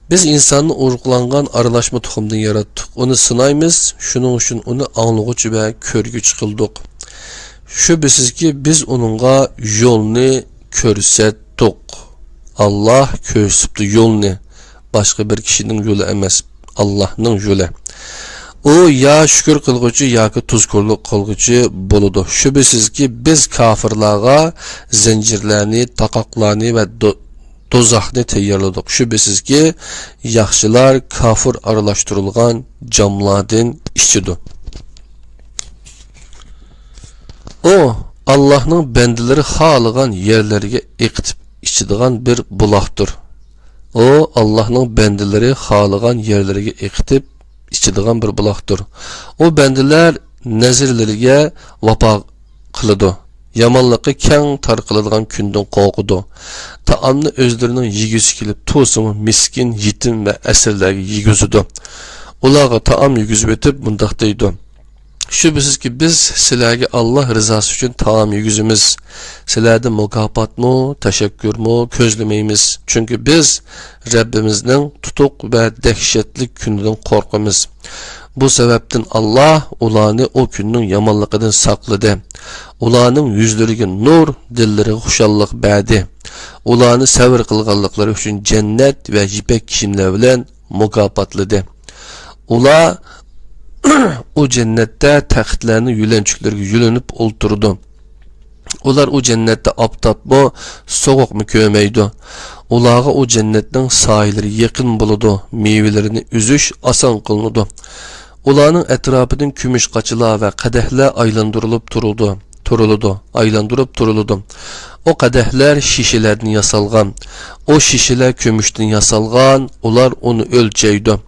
بىز ئىنساننى ئۇرۇقلانغان ئارىلاشما تۇخۇمدىن ياراتتۇق. ئۇنى سىنايمىز، شۇنىڭ ئۈچۈن ئۇنى ئاڭلىغۇچى ۋە كۆرگۈچى قىلدۇق. شۈبھىسىزكى، بىز ئۇنىڭغا يولنى كۆرسەتتۇق. ئاللاھ كۆرسىتىپتۇ يولنى. باشقا بىر كىشىنىڭ يولى ئەمەس، ئاللاھنىڭ يولى. ئۇ يا شۈكۈر قىلغۇچى ياكى تۇزكورلۇق قىلغۇچى بولىدۇ. شۈبھىسىزكى، بىز كاپىرلارغا زەنجىرلەرنى، تاقاقلارنى ۋە دو-، دوزاخنى تەييارلىدۇق. شۈبھىسىزكى، ياخشىلار كاپۇر ئارىلاشتۇرۇلغان جاملاردىن ئىچىدۇ. ئۇ ئاللاھنىڭ بەندىلىرى خالىغان يەرلەرگە ئېقىتىپ ئىچىدىغان بىر بۇلاقتۇر. ئۇ ئاللاھنىڭ بەندىلىرى خالىغان يەرلەرگە ئېقىتىپ ئىچىدىغان بىر بۇلاقتۇر. ئۇ بەندىلەر نەزىرلىرىگە ۋاپا قىلىدۇ. يامانلىقى كەڭ تارقىلىدىغان كۈندىن قورقىدۇ. تائامنى ئۆزلىرىنىڭ يېگۈسى كېلىپ تۇرسىمۇ، مىسكىن، يېتىم ۋە ئەسىرلەرگە يېگۈزىدۇ. ئۇلارغا تائام يېگۈزۈپ ئۆتۈپ مۇنداق دەيدۇ: شۈبھىسىزكى، بىز سىلەرگە ئاللاھ رىزاسى ئۈچۈن تائام يېگۈزىمىز. سىلەردىن مۇكاپاتمۇ، تەشەككۈرمۇ كۆزلىمەيمىز. چۈنكى بىز رەببىمىزنىڭ تۇتۇق ۋە دەھشەتلىك كۈنىدىن قورقىمىز. بۇ سەۋەبتىن ئاللاھ ئۇلارنى ئۇ كۈننىڭ يامانلىقىدىن ساقلىدى. ئۇلارنىڭ يۈزلىرىگە نۇر، دىللىرىغا خۇشاللىق بەردى. ئۇلارنى سەۋر قىلغانلىقلىرى ئۈچۈن جەننەت ۋە يىپەك كىيىملەر بىلەن مۇكاپاتلىدى. ئۇلار ئۇ جەننەتتە تەختلەرنىڭ يۆلەنچۈكلىرىگە يۆلىنىپ ئولتۇرىدۇ. ئۇلار ئۇ جەننەتتە ئاپتاپمۇ، سوغۇقمۇ كۆرمەيدۇ. ئۇلارغا ئۇ جەننەتنىڭ سايىلىرى يېقىن بولىدۇ، مېۋىلىرىنى ئۈزۈش ئاسان قىلىنىدۇ. ئۇلارنىڭ ئەتراپىدىن كۈمۈش قاچىلار ۋە قەدەھلەر ئايلاندۇرۇلۇپ تۇرىدۇ، تۇرۇلىدۇ، ئايلاندۇرۇپ تۇرۇلىدۇ. ئۇ قەدەھلەر شىشىلەردىن ياسالغان، ئۇ شىشىلەر كۈمۈشتىن ياسالغان، ئۇلار ئۇنى ئۆلچەيدۇ.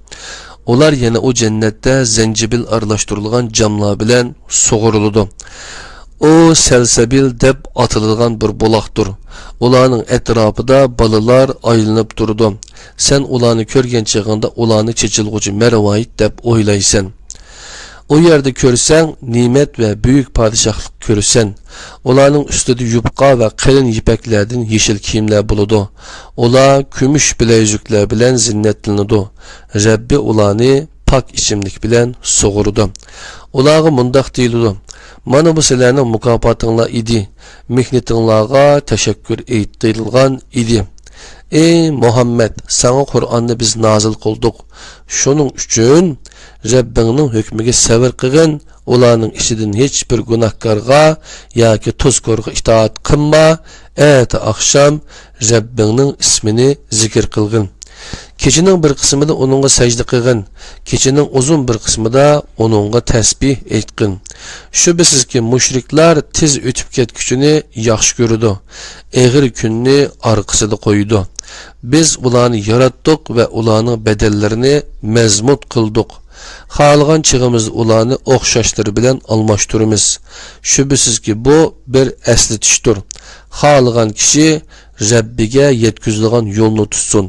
ئۇلار يەنە ئۇ جەننەتتە زەنجىبىل ئارىلاشتۇرۇلغان جاملار بىلەن سۇغۇرۇلىدۇ. ئۇ سەلسەبىل دەپ ئاتىلىدىغان بىر بۇلاقتۇر. ئۇلارنىڭ ئەتراپىدا بالىلار ئايلىنىپ تۇرىدۇ. سەن ئۇلارنى كۆرگەن چېغىڭدا ئۇلارنى چېچىلغۇچى مەرۋايىت دەپ ئويلايسەن. ئۇ يەردە كۆرسەڭ، نېمەت ۋە بۈيۈك پادىشاھلىق كۆرىسەن. ئۇلارنىڭ ئۈستىدە يۇپقا ۋە قېلىن يىپەكلەردىن يېشىل كىيىملەر بولىدۇ. ئۇلار كۈمۈش بىلەيزۈكلەر بىلەن زىننەتلىنىدۇ. رەببى ئۇلارنى پاك ئىچىملىك بىلەن سۇغۇرىدۇ. ئۇلارغا مۇنداق دېيىلىدۇ: مانا بۇ سىلەرنىڭ مۇكاپاتىڭلار ئىدى، مېھنىتىڭلارغا تەشەككۈر ئېيتىلغان ئىدى. ئەي مۇھەممەد، ساڭا قۇرئاننى بىز نازىل قىلدۇق. شۇنىڭ ئۈچۈن رەببىڭنىڭ ھۆكمىگە سەۋر قىلغىن، ئۇلارنىڭ ئىچىدىن ھېچبىر گۇناھكارغا ياكى توزكورغا ئىتائەت قىلما، ئەتە ئاخشام رەببىڭنىڭ ئىسمىنى زىكىر قىلغىن. كېچىنىڭ بىر قىسمىدا ئۇنىڭغا سەجدە قىلغىن، كېچىنىڭ ئۇزۇن بىر قىسمىدا ئۇنىڭغا تەسبىھ ئېيتقىن. شۈبھىسىزكى، مۇشرىكلار تېز ئۆتۈپ كەتكۈچىنى ياخشى كۆرىدۇ، ئېغىر كۈننى ئارقىسىدا قويىدۇ. بىز ئۇلارنى ياراتتۇق ۋە ئۇلارنىڭ بەدەنلىرىنى مەزمۇت قىلدۇق. خالىغان چېغىمىزدا ئۇلارنى ئوخشاشلىرى بىلەن ئالماشتۇرىمىز. شۈبھىسىزكى، بۇ بىر ئەسلىتىشتۇر. خالىغان كىشى رەببىگە يەتكۈزىدىغان يولنى تۇتسۇن.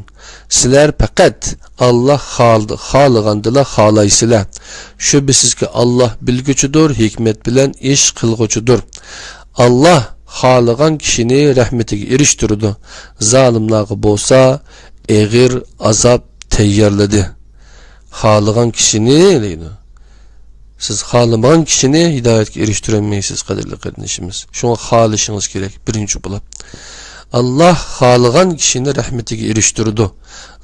سىلەر پەقەت ئاللاھ خال-، خالىغاندىلا خالايسىلەر. شۈبھىسىزكى، ئاللاھ بىلگۈچىدۇر، ھېكمەت بىلەن ئىش قىلغۇچىدۇر. ئاللاھ خالىغان كىشىنى رەھمىتىگە ئېرىشتۈرىدۇ. زالىملارغا بولسا ئېغىر ئازاب تەييارلىدى. خالىغان كىشىنى دەيدۇ. سىز خالىمىغان كىشىنى ھىدايەتكە ئېرىشتۈرەلمەيسىز، قەدىرلىك قېرىندىشىمىز. شۇڭا خالىشىڭىز كېرەك، بىرىنچى بولۇپ. ئاللاھ خالىغان كىشىنى رەھمىتىگە ئېرىشتۈرىدۇ.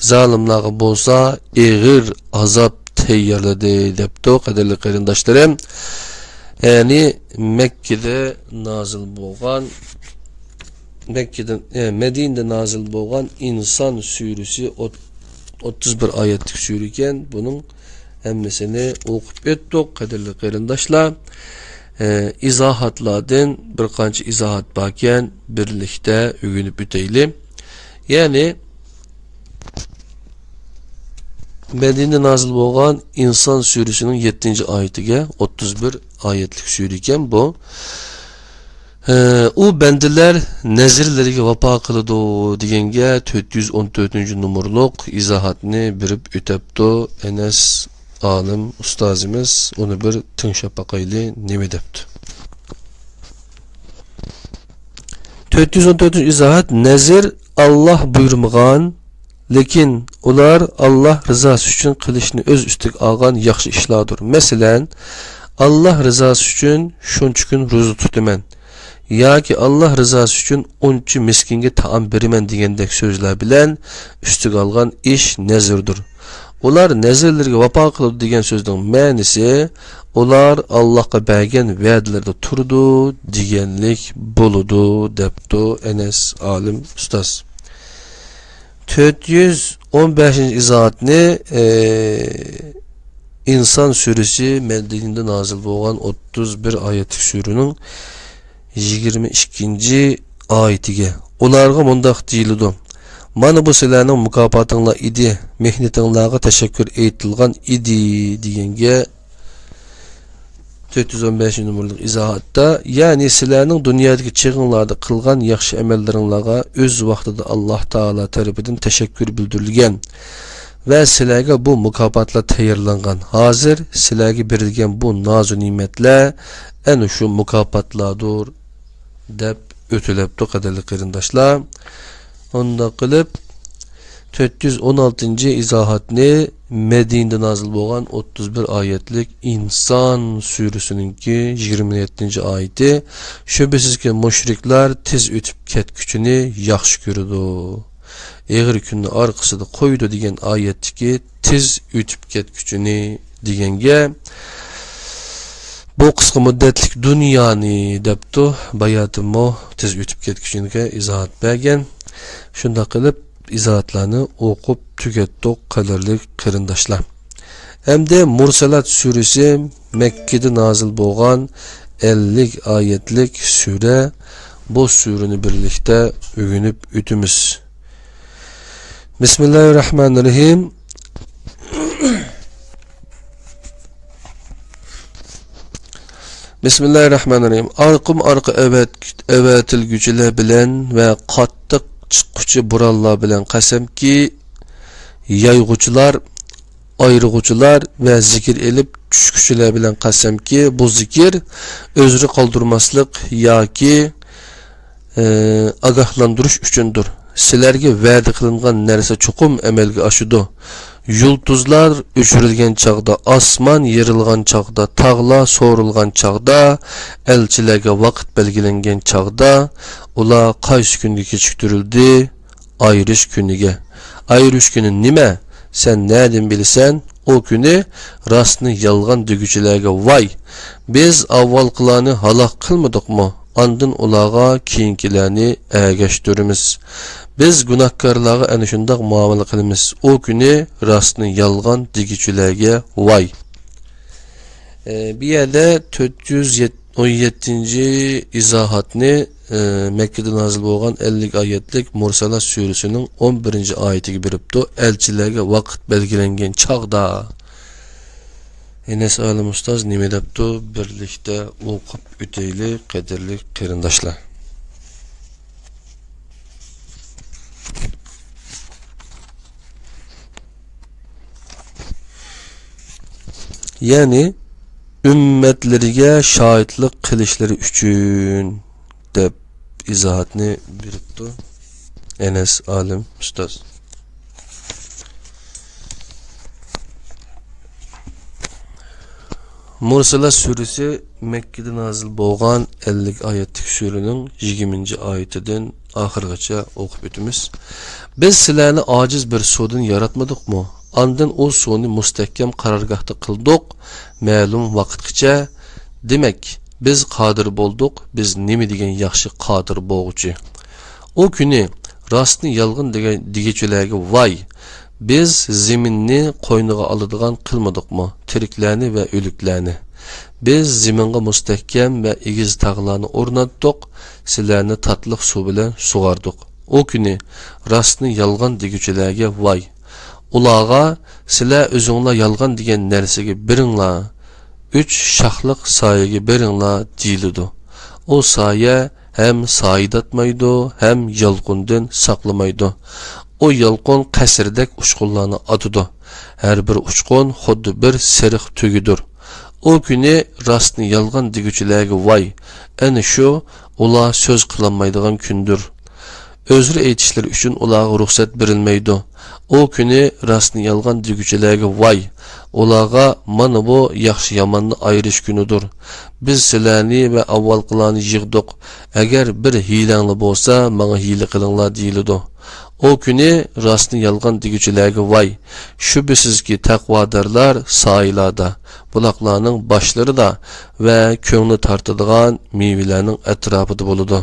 زالىملارغا بولسا ئېغىر ئازاب تەييارلىدى، دەپتۇ، قەدىرلىك قېرىنداشلىرىم. يەنى مەككىدە نازىل بولغان، مەككىدە، ئە، مەدىنىدە نازىل بولغان ئىنسان سۈرىسى ئوت-، ئوتتۇز بىر ئايەتلىك سۈرە ئىكەن. بۇنىڭ ھەممىسىنى ئوقۇپ ئۆتتۇق، قەدىرلىك قېرىنداشلار. ئە، ئىزاھاتلاردىن بىر قانچە ئىزاھات باركەن، بىرلىكتە ئۆگىنىپ ئۆتەيلى. يەنى، مەدىنىدە نازىل بولغان ئىنسان سۈرىسىنىڭ يەتتىنچى ئايىتىگە، ئوتتۇز بىر ئايەتلىك سۈرە ئىكەن بۇ. ئە، ئۇ بەندىلەر نەزىرلىرىگە ۋاپا قىلىدۇ دېگەنگە تۆت يۈز ئون تۆتىنچى نومۇرلۇق ئىزاھاتنى بېرىپ ئۆتەپتۇ ئەنەس ئالىم ئۇستازىمىز. ئۇنى بىر تىڭشاپ باقايلى، نېمە دەپتۇ. تۆت يۈز ئون تۆتىنچى ئىزاھات، نەزىر ئاللاھ بۇيرۇمىغان، لېكىن ئۇلار ئاللاھ رىزاسى ئۈچۈن قىلىشنى ئۆز ئۈستىگە ئالغان ياخشى ئىشلاردۇر. مەسىلەن، ئاللاھ رىزاسى ئۈچۈن شۇنچە كۈن روزا تۇتىمەن ياكى ئاللاھ رىزاسى ئۈچۈن ئۇنچە مىسكىنگە تائام بېرىمەن دېگەندەك سۆزلەر بىلەن ئۈستىگە ئالغان ئىش نەزىردۇر. ئۇلار نەزىرلىرىگە ۋاپا قىلىدۇ دېگەن سۆزنىڭ مەنىسى، ئۇلار ئاللاھقا بەرگەن ۋەدىلىرىدە تۇرىدۇ دېگەنلىك بولىدۇ، دەپتۇ ئەنەس ئالىم ئۇستاز. تۆت يۈز ئون بەشىنچى ئىزاھاتنى، ئى، ئىنسان سۈرىسى، مەدىنىدە نازىل بولغان ئوتتۇز بىر ئايەتلىك سۈرىنىڭ يىگىرمە ئىككىنچى ئايىتىگە، ئۇلارغا مۇنداق دېيىلىدۇ: مانا بۇ سىلەرنىڭ مۇكاپاتىڭلار ئىدى، مېھنىتىڭلارغا تەشەككۈر ئېيتىلغان ئىدى، دېگەنگە تۆت يۈز ئون بەشىنچى نومۇرلۇق ئىزاھاتتا، يەنى سىلەرنىڭ دۇنيادىكى چېغىڭلاردا قىلغان ياخشى ئەمەللىرىڭلارغا ئۆز ۋاقتىدا ئاللاھ تائالا تەرىپىدىن تەشەككۈر بىلدۈرۈلگەن ۋە سىلەرگە بۇ مۇكاپاتلار تەييارلانغان. ھازىر سىلەرگە بېرىلگەن بۇ نازۇ نېمەتلەر ئەنە شۇ مۇكاپاتلاردۇر، دەپ ئۆتۈلەپتۇ، قەدىرلىك قېرىنداشلار. ئۇنداق قىلىپ، تۆت يۈز ئون ئالتىنچى ئىزاھاتنى، مەدىنىدە نازىل بولغان ئوتتۇز بىر ئايەتلىك ئىنسان سۈرىسىنىڭكى يىگىرمە يەتتىنچى ئايىتى، شۈبھىسىزكى، مۇشرىكلار تېز ئۆتۈپ كەتكۈچىنى ياخشى كۆرىدۇ. ئېغىر كۈننى ئارقىسىدا قويىدۇ دېگەن ئايەتتىكى تېز ئۆتۈپ كەتكۈچىنى دېگەنگە، بۇ قىسقا مۇددەتلىك دۇنيانى دەپتۇ. باياتىنمۇ تېز ئۆتۈپ كەتكۈچىنىگە ئىزاھات بەرگەن. شۇنداق قىلىپ، ئىزاھاتلارنى ئوقۇپ تۈگەتتۇق، قەدىرلىك قېرىنداشلار. ئەمدى مۇرسەلات سۈرىسى، مەككىدە نازىل بولغان ئەللىك ئايەتلىك سۈرە. بۇ سۈرىنى بىرلىكتە ئۆگىنىپ ئۆتىمىز. بىسمىللاھىررەھمانىررەھىم. بىسمىللاھىررەھمانىررەھىم. ئارقىمۇ ئارقا ئەۋەت-، ئەۋەتىلگۈچىلەر بىلەن ۋە قاتتىق چىققۇچى بورانلار بىلەن قەسەمكى، يايغۇچىلار، ئايرىغۇچىلار ۋە زىكىر ئېلىپ چۈشكۈچىلەر بىلەن قەسەمكى، بۇ زىكىر ئۆزرە قالدۇرماسلىق ياكى ئى، ئاگاھلاندۇرۇش ئۈچۈندۇر. سىلەرگە ۋەدە قىلىنغان نەرسە چوقۇم ئەمەلگە ئاشىدۇ. يۇلتۇزلار ئۆچۈرۈلگەن چاغدا، ئاسمان يېرىلغان چاغدا، تاغلار سورۇلغان چاغدا، ئەلچىلەرگە ۋاقىت بەلگىلەنگەن چاغدا، ئۇلار قايسى كۈنگە كېچىكتۈرۈلدى؟ ئايرىش كۈنىگە. ئايرىش كۈنى نېمە؟ سەن نەدىن بىلىسەن؟ ئۇ كۈنى راستنى يالغان دېگۈچىلەرگە ۋاي! بىز ئاۋۋالقىلارنى ھالاك قىلمىدۇقمۇ؟ ئاندىن ئۇلارغا كېيىنكىلەرنى ئەگەشتۈرىمىز. بىز گۇناھكارلارغا ئەنە شۇنداق مۇئامىلە قىلىمىز. ئۇ كۈنى راستنى يالغان دېگۈچىلەرگە ۋاي! ئە، بۇ يەردە تۆت يۈز ئون يەتتىنچى ئىزاھاتنى، ئە، مەككىدە نازىل بولغان ئەللىك ئايەتلىك مۇرسالات سۈرىسىنىڭ ئون بىرىنچى ئايىتىگە بېرىپتۇ. ئەلچىلەرگە ۋاقىت بەلگىلەنگەن چاغدا. ئەنەس ئالىم ئۇستاز نېمە دەپتۇ؟ بىرلىكتە ئوقۇپ ئۆتەيلى، قەدىرلىك قېرىنداشلار. يەنى، ئۈممەتلىرىگە شاھىتلىق قىلىشلىرى ئۈچۈن، دەپ ئىزاھاتنى بېرىپتۇ ئەنەس ئالىم ئۇستاز. مۇرسالات سۈرىسى مەككىدە نازىل بولغان ئەللىك ئايەتلىك سۈرىنىڭ يىگىرمىنچى ئايىتىدىن ئاخىرغىچە ئوقۇپ ئۆتىمىز. بىز سىلەرنى ئاجىز بىر سۇدىن ياراتمىدۇقمۇ؟ ئاندىن ئۇ سۇنى مۇستەھكەم قارارگاھتا قىلدۇق، مەلۇم ۋاقىتقىچە. دېمەك، بىز قادىر بولدۇق، بىز نېمە دېگەن ياخشى قادىر بولغۇچى. ئۇ كۈنى راستنى يالغان دېگەن دېگۈچىلەرگە ۋاي! بىز زېمىننى قوينىغا ئالىدىغان قىلمىدۇقمۇ، تىرىكلەرنى ۋە ئۆلۈكلەرنى؟ بىز زېمىنغا مۇستەھكەم ۋە ئېگىز تاغلارنى ئورناتتۇق، سىلەرنى تاتلىق سۇ بىلەن سۇغاردۇق. ئۇ كۈنى راستنى يالغان دېگۈچىلەرگە ۋاي! ئۇلارغا، سىلەر ئۆزۈڭلار يالغان دېگەن نەرسىگە بېرىڭلار، ئۈچ شاخلىق سايىگە بېرىڭلار، دېيىلىدۇ. ئۇ سايە ھەم سايىداتمايدۇ، ھەم يالقۇندىن ساقلىمايدۇ. ئۇ يالقۇن قەسىردەك ئۇچقۇنلارنى ئاتىدۇ. ھەر بىر ئۇچقۇن خۇددى بىر سېرىق تۆگىدۇر. ئۇ كۈنى راستنى يالغان دېگۈچىلەرگە ۋاي! ئەنە شۇ، ئۇلار سۆز قىلالمايدىغان كۈندۇر. ئۆزرە ئېيتىشلىرى ئۈچۈن ئۇلارغا رۇخسەت بېرىلمەيدۇ. ئۇ كۈنى راستنى يالغان دېگۈچىلەرگە ۋاي! ئۇلارغا مانا بۇ ياخشى-ياماننى ئايرىش كۈنىدۇر. بىز سىلەرنى ۋە ئاۋۋالقىلارنى يىغدۇق. ئەگەر بىر ھىيلەڭلار بولسا، ماڭا ھىيلە قىلىڭلار، دېيىلىدۇ. ئۇ كۈنى راستنى يالغان دېگۈچىلەرگە ۋاي! شۈبھىسىزكى، تەقۋادارلار سايىلاردا، بۇلاقلارنىڭ باشلىرىدا ۋە كۆڭلى تارتىدىغان مېۋىلەرنىڭ ئەتراپىدا بولىدۇ.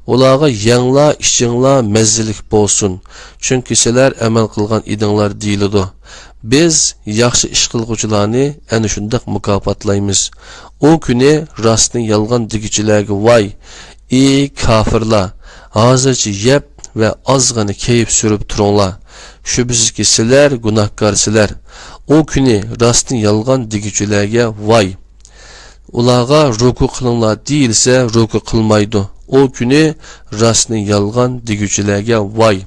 ئۇلارغا يەڭلار، ئىچىڭلار، مەززىلىك بولسۇن، چۈنكى سىلەر ئەمەل قىلغان ئىدىڭلار، دېيىلىدۇ. بىز ياخشى ئىش قىلغۇچىلارنى ئەنە شۇنداق مۇكاپاتلايمىز. ئۇ كۈنى راستنى يالغان دېگۈچىلەرگە ۋاي! ئى كاپىرلار، ھازىرچە يەپ ۋە ئازغىنە كەيپ سۈرۈپ تۇرۇڭلار. شۈبھىسىزكى، سىلەر گۇناھكارسىلەر. ئۇ كۈنى راستنى يالغان دېگۈچىلەرگە ۋاي! ئۇلارغا رۇكۇ قىلىڭلار دېيىلسە، رۇكۇ قىلمايدۇ. ئۇ كۈنى راستنى يالغان دېگۈچىلەرگە ۋاي!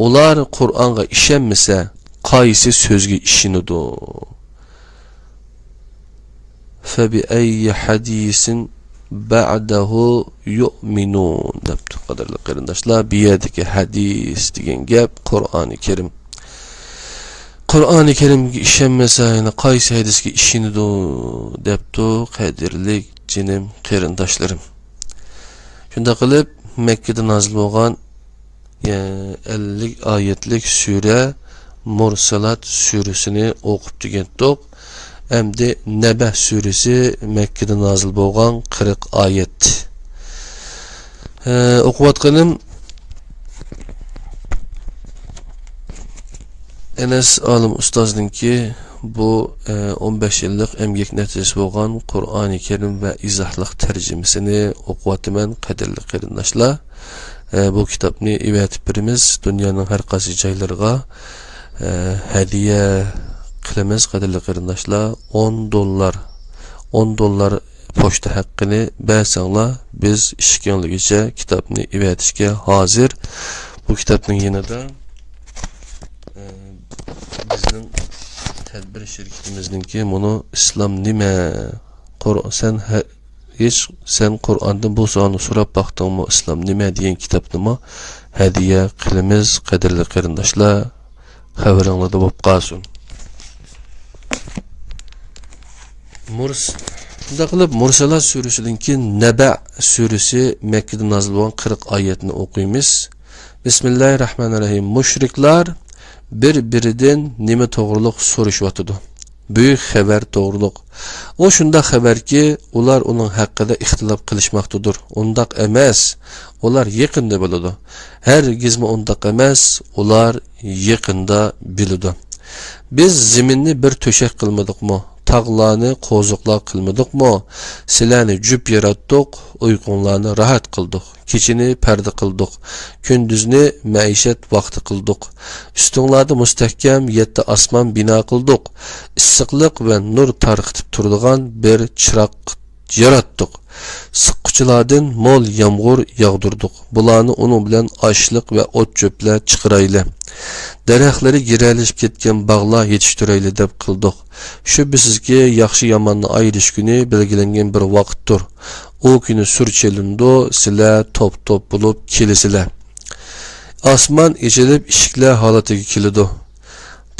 ئۇلار قۇرئانغا ئىشەنمىسە، قايسى سۆزگە ئىشىنىدۇ؟ فَبِأَيِّ حَدِيثٍ بَعْدَهُ يُؤْمِنُونَ، دەپتۇ. قەدىرلىك قېرىنداشلار، بۇ يەردىكى ھەدىس دېگەن گەپ قۇرئانى كەرىم. قۇرئانى كەرىمگە ئىشەنمىسە، يەنە قايسى ھەدىسكە ئىشىنىدۇ؟ دەپتۇ، قەدىرلىك جېنىم قېرىنداشلىرىم. شۇنداق قىلىپ، مەككىدە نازىل بولغان ئەللىك ئايەتلىك سۈرە مۇرسالات سۈرىسىنى ئوقۇپ تۈگەتتۇق. ئەمدى نەبە سۈرىسى، مەككىدە نازىل بولغان قىرىق ئايەت. ئە، ئوقۇۋاتقىنىم ئەنەس ئالىم ئۇستازنىڭكى بۇ، ئە، ئون بەش يىللىق ئەمگەك نەتىجىسى بولغان قۇرئانى كەرىم ۋە ئىزاھلىق تەرجىمىسىنى ئوقۇۋاتىمەن، قەدىرلىك قېرىنداشلار. ئە، بۇ كىتابنى ئېۋەتىپ بېرىمىز دۇنيانىڭ ھەر قايسى جايلىرىغا، ئە، ھەدىيە قىلىمىز، قەدىرلىك قېرىنداشلار. ئون دوللار، ئون دوللار پوچتا ھەققىنى بەرسەڭلار، بىز ئىشىكىڭلىگىچە كىتابنى ئېۋەتىشكە ھازىر. بۇ كىتابنىڭ يېنىدا، ئە، بىزنىڭ تەدبىر شىركىتىمىزنىڭكى مۇنۇ ئىسلام نېمە؟ قۇر-، سەن ھە-، ھېچ سەن قۇرئاندىن بۇ سوئالنى سوراپ باقتىڭمۇ؟ ئىسلام نېمە دېگەن كىتابنىمۇ ھەدىيە قىلىمىز، قەدىرلىك قېرىنداشلار. خەۋىرىڭلاردا بولۇپ قالسۇن. مۇرس-، شۇنداق قىلىپ، مۇرسالات سۈرىسىدىن كېيىن نەبە سۈرىسى مەككىدە نازىل بولغان قىرىق ئايەتنى ئوقۇيمىز. بىسمىللاھىررەھمانىررەھىم. مۇشرىكلار بىر-بىرىدىن نېمە توغرۇلۇق سورىشىۋاتىدۇ؟ بۈيۈك خەۋەر توغرۇلۇق. ئۇ شۇنداق خەۋەركى، ئۇلار ئۇنىڭ ھەققىدە ئىختىلاپ قىلىشماقتىدۇر. ئۇنداق ئەمەس، ئۇلار يېقىندا بىلىدۇ. ھەرگىزمۇ ئۇنداق ئەمەس، ئۇلار يېقىندا بىلىدۇ. بىز زېمىننى بىر تۆشەك قىلمىدۇقمۇ؟ تاغلارنى قوزۇقلار قىلمىدۇقمۇ؟ سىلەرنى جۈپ ياراتتۇق، ئۇيقۇڭلارنى راھەت قىلدۇق. كېچىنى پەردە قىلدۇق، كۈندۈزنى مەئىشەت ۋاقتى قىلدۇق. ئۈستۈڭلاردا مۇستەھكەم يەتتە ئاسمان بىنا قىلدۇق. ئىسسىقلىق ۋە نۇر تارقىتىپ تۇرىدىغان بىر چىراغ ياراتتۇق. سىققۇچىلاردىن مول يامغۇر ياغدۇردۇق. بۇلارنى ئۇنىڭ بىلەن ئاشلىق ۋە ئوت-چۆپلەر چىقىرايلى. دەرەخلىرى گىرەلىشىپ كەتكەن باغلار يېتىشتۈرەيلى دەپ قىلدۇق. شۈبھىسىزكى، ياخشى-ياماننى ئايرىش كۈنى بەلگىلەنگەن بىر ۋاقىتتۇر. ئۇ كۈنى سۈر چېلىنىدۇ، سىلەر توپ-توپ بولۇپ كېلىسىلەر. ئاسمان ئېچىلىپ، ئىشىكلەر ھالىتىگە كېلىدۇ.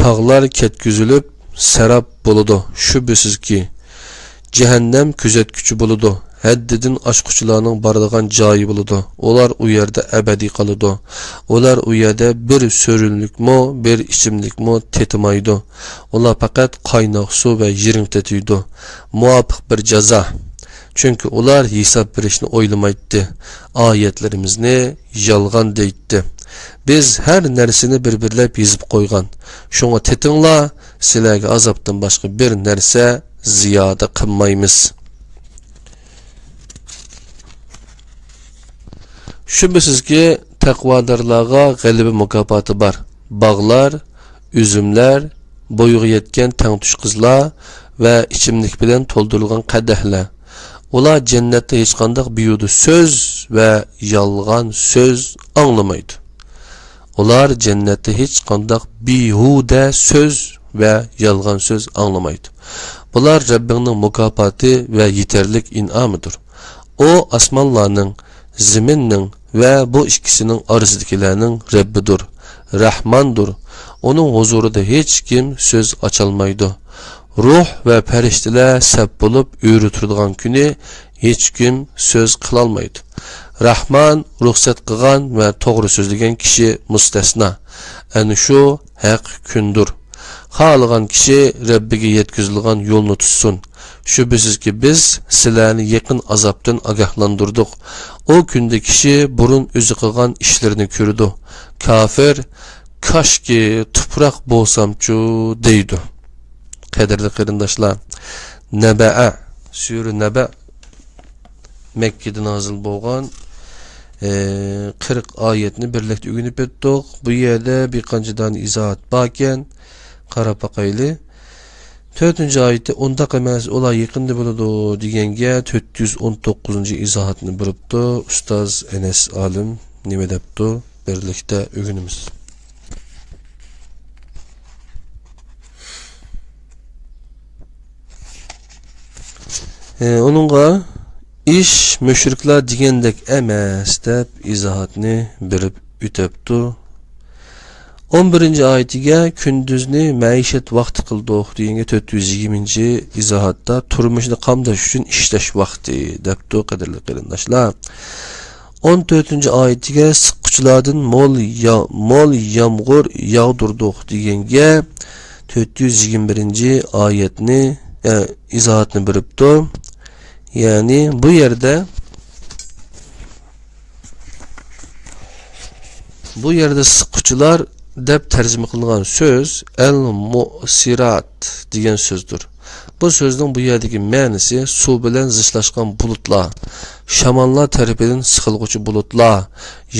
تاغلار كەتكۈزۈلۈپ، سەراب بولىدۇ. شۈبھىسىزكى، جەھەننەم كۆزەتكۈچى بولىدۇ. ھەددىدىن ئاشقۇچىلارنىڭ بارىدىغان جايى بولىدۇ. ئۇلار ئۇ يەردە ئەبەدىي قالىدۇ. ئۇلار ئۇ يەردە بىر سۆرۈنلۈكمۇ، بىر ئىچىملىكمۇ تېتىمايدۇ. ئۇلار پەقەت قايناق سۇ ۋە يىرىڭ تېتىيدۇ. مۇۋاپىق بىر جازا. چۈنكى ئۇلار ھېساب بېرىشنى ئويلىمايتتى. ئايەتلىرىمىزنى يالغان دەيتتى. بىز ھەر نەرسىنى بىر-بىرلەپ يېزىپ قويغان. شۇڭا تېتىڭلار، سىلەرگە ئازابتىن باشقا بىر نەرسە زىيادە قىلمايمىز. شۈبھىسىزكى، تەقۋادارلارغا غەلىبە مۇكاپاتى بار. باغلار، ئۈزۈملەر، بويىغا يەتكەن تەڭتۇش قىزلار ۋە ئىچىملىك بىلەن تولدۇرۇلغان قەدەھلەر. ئۇلار جەننەتتە ھېچقانداق بىھۇدە سۆز ۋە يالغان سۆز ئاڭلىمايدۇ. ئۇلار جەننەتتە ھېچقانداق بىھۇدە سۆز ۋە يالغان سۆز ئاڭلىمايدۇ. بۇلار رەببىڭنىڭ مۇكاپاتى ۋە يېتەرلىك ئىنئامىدۇر. ئۇ ئاسمانلارنىڭ، زېمىننىڭ ۋە بۇ ئىككىسىنىڭ ئارىسىدىكىلەرنىڭ رەببىدۇر، رەھماندۇر. ئۇنىڭ ھۇزۇرىدا ھېچكىم سۆز ئاچالمايدۇ. روھ ۋە پەرىشتىلەر سەپ بولۇپ ئۆرە تۇرىدىغان كۈنى ھېچكىم سۆز قىلالمايدۇ. رەھمان رۇخسەت قىلغان ۋە توغرا سۆزلىگەن كىشى مۇستەسنا. ئەنە شۇ ھەق كۈندۇر. خالىغان كىشى رەببىگە يەتكۈزىدىغان يولنى تۇتسۇن. شۈبھىسىزكى، بىز سىلەرنى يېقىن ئازابتىن ئاگاھلاندۇردۇق. ئۇ كۈندە كىشى بۇرۇن ئۆزى قىلغان ئىشلىرىنى كۆرىدۇ. كاپىر، «كاشكى تۇپراق بولسامچۇ» دەيدۇ. قەدىرلىك قېرىنداشلار، نەبەئە، سۈرە نەبە، مەككىدە نازىل بولغان، ئى، قىرىق ئايەتنى بىرلىكتە ئۆگىنىپ ئۆتتۇق. بۇ يەردە بىر قانچە دانە ئىزاھات باركەن، قاراپ باقايلى. تۆتىنچى ئايىتى، «ئۇنداق ئەمەس، ئۇلار يېقىندا بولىدۇ» دېگەنگە تۆت يۈز ئون توققۇزىنچى ئىزاھاتنى بېرىپتۇ ئۇستاز ئەنەس ئالىم. نېمە دەپتۇ؟ بىرلىكتە ئۆگىنىمىز. ئۇنىڭغا «ئىش مۇشرىكلار دېگەندەك ئەمەس» دەپ ئىزاھاتنى بېرىپ ئۆتەپتۇ. ئون بىرىنچى ئايىتىگە «كۈندۈزنى مەئىشەت ۋاقتى قىلدۇق» دېگەنگە تۆت يۈز يىگىرمىنچى ئىزاھاتتا «تۇرمۇشنى قامداش ئۈچۈن ئىشلەش ۋاقتى» دەپتۇ، قەدىرلىك قېرىنداشلار. ئون تۆتىنچى ئايىتىگە «سىققۇچىلاردىن مول يا-، مول يامغۇر ياغدۇردۇق» دېگەنگە تۆت يۈز يىگىرمە بىرىنچى ئايەتنى، ئە، ئىزاھاتنى بېرىپتۇ. يەنى بۇ يەردە، بۇ يەردە سىققۇچىلار دەپ تەرجىمە قىلىنغان سۆز ئەل مۇسىرات دېگەن سۆزدۇر. بۇ سۆزنىڭ بۇ يەردىكى مەنىسى سۇ بىلەن زىچلاشقان بۇلۇتلار، شاماللار تەرىپىدىن سىقىلغۇچى بۇلۇتلار،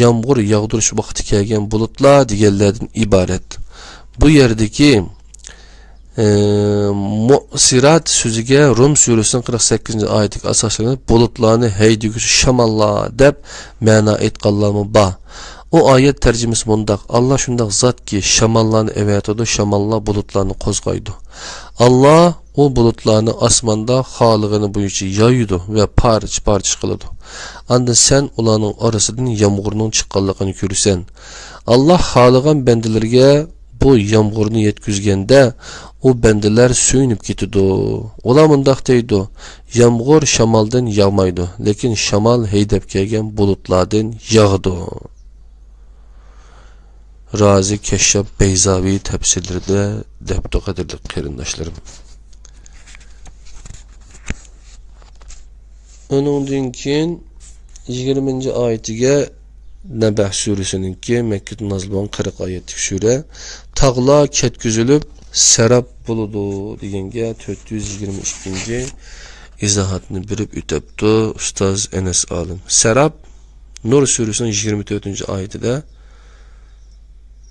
يامغۇر ياغدۇرۇش ۋاقتى كەلگەن بۇلۇتلار دېگەنلەردىن ئىبارەت. بۇ يەردىكى، ئى، مۇسىرات سۆزىگە رۇم سۈرىسىنىڭ قىرىق سەككىزىنچى ئايىتىگە ئاساسلىنىپ، بۇلۇتلارنى ھەيدىگۈچى شاماللار دەپ مەنا ئېيتقانلارمۇ بار. ئۇ ئايەت تەرجىمىسى مۇنداق: «ئاللا شۇنداق زاتكى، شاماللارنى ئەۋەتىدۇ، شاماللار بۇلۇتلارنى قوزغايدۇ. ئاللا ئۇ بۇلۇتلارنى ئاسماندا خالىغىنى بويىچە يايىدۇ ۋە پارچە-پارچە قىلىدۇ. ئاندىن سەن ئۇلارنىڭ ئارىسىدىن يامغۇرنىڭ چىققانلىقىنى كۆرىسەن. ئاللا خالىغان بەندىلىرىگە بۇ يامغۇرنى يەتكۈزگەندە، ئۇ بەندىلەر سۆيۈنۈپ كېتىدۇ. ئۇلار مۇنداق دەيدۇ: يامغۇر شامالدىن ياغمايدۇ، لېكىن شامال ھەيدەپ كەلگەن بۇلۇتلاردىن ياغىدۇ.» رازى كەششاپ بەيزاۋى تەپسىرلىرىدە دەپتۇ، قەدىرلىك قېرىنداشلىرىم. ئۇنىڭدىن كېيىن يىگىرمىنچى ئايىتىگە، نەبەھ سۈرىسىنىڭكى، مەككىدە نازىل بولغان قىرىق ئايەتلىك سۈرە، تاغلار كەتكۈزۈلۈپ سەراب بولىدۇ دېگەنگە تۆت يۈز يىگىرمە ئىككىنچى ئىزاھاتنى بېرىپ ئۆتەپتۇ ئۇستاز ئەنەس ئالىم. سەراب، نۇر سۈرىسىنىڭ يىگىرمە تۆتىنچى ئايىتىدە،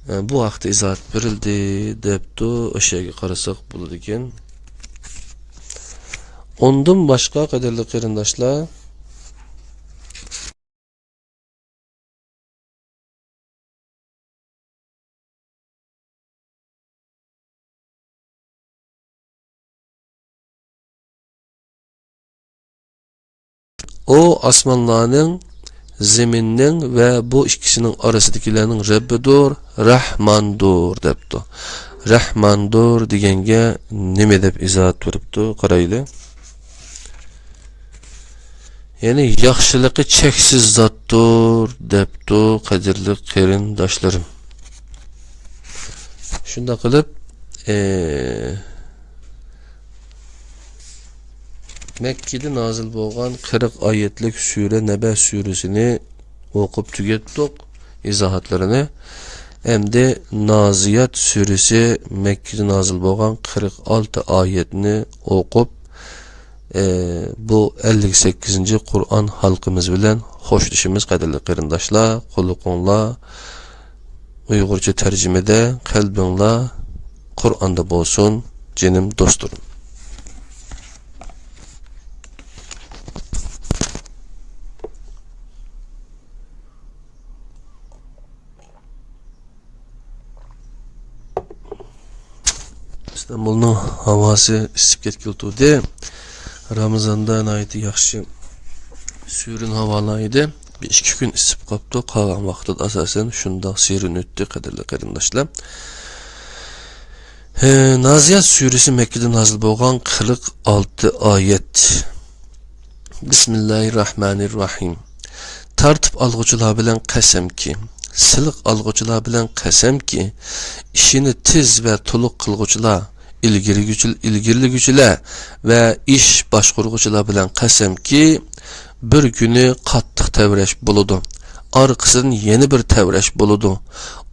ئە، بۇ ھەقتە ئىزاھات بېرىلدى دەپتۇ. ئاشۇ يەرگە قارىساق بولىدىكەن. ئۇندىن باشقا، قەدىرلىك قېرىنداشلار، ئۇ ئاسمانلارنىڭ، زېمىننىڭ ۋە بۇ ئىككىسىنىڭ ئارىسىدىكىلەرنىڭ رەببىدۇر، رەھماندۇر دەپتۇ. رەھماندۇر دېگەنگە نېمە دەپ ئىزاھات بېرىپتۇ؟ قارايلى. يەنى ياخشىلىقى چەكسىز زاتتۇر دەپتۇ، قەدىرلىك قېرىنداشلىرىم. شۇنداق قىلىپ، ئى، مەككىدە نازىل بولغان قىرىق ئايەتلىك سۈرە نەبە سۈرىسىنى ئوقۇپ تۈگەتتۇق، ئىزاھاتلىرىنى. ئەمدى نازىيات سۈرىسى، مەككىدە نازىل بولغان قىرىق ئالتە ئايەتنى ئوقۇپ، ئى، بۇ ئەللىك سەككىزىنچى قۇرئان ھالقىمىز بىلەن خوشلىشىمىز، قەدىرلىك قېرىنداشلار. قۇلىقىڭلار ئۇيغۇرچە تەرجىمىدە، قەلبىڭلار قۇرئاندا بولسۇن، جېنىم دوستلىرىم. ئىستانبۇلنىڭ ھاۋاسى ئىسسىپ كەتكىلى تۇردى. رامىزاندا ناھايىتى ياخشى سۈرۈن ھاۋالار ئىدى. بىر ئىككى كۈن ئىسسىپ قاپتۇ. قالغان ۋاقتىدا ئاساسەن شۇنداق سېرىن ئۆتتى، قەدىرلىك قېرىنداشلار. ھە، نازىيات سۈرىسى مەككىدە نازىل بولغان قىرىق ئالتە ئايەت. بىسمىللاھىرراھمانىرراھىم. تارتىپ ئالغۇچىلار بىلەن قەسەمكى، سېلىق ئالغۇچىلار بىلەن قەسەمكى، ئىشىنى تېز ۋە تولۇق قىلغۇچىلار، ئىلگىرىگۈچىل-، ئىلگىرىلىگۈچىلەر ۋە ئىش باشقۇرغۇچىلار بىلەن قەسەمكى، بىر كۈنى قاتتىق تەۋرەش بولىدۇ. ئارقىسىدىن يەنە بىر تەۋرەش بولىدۇ.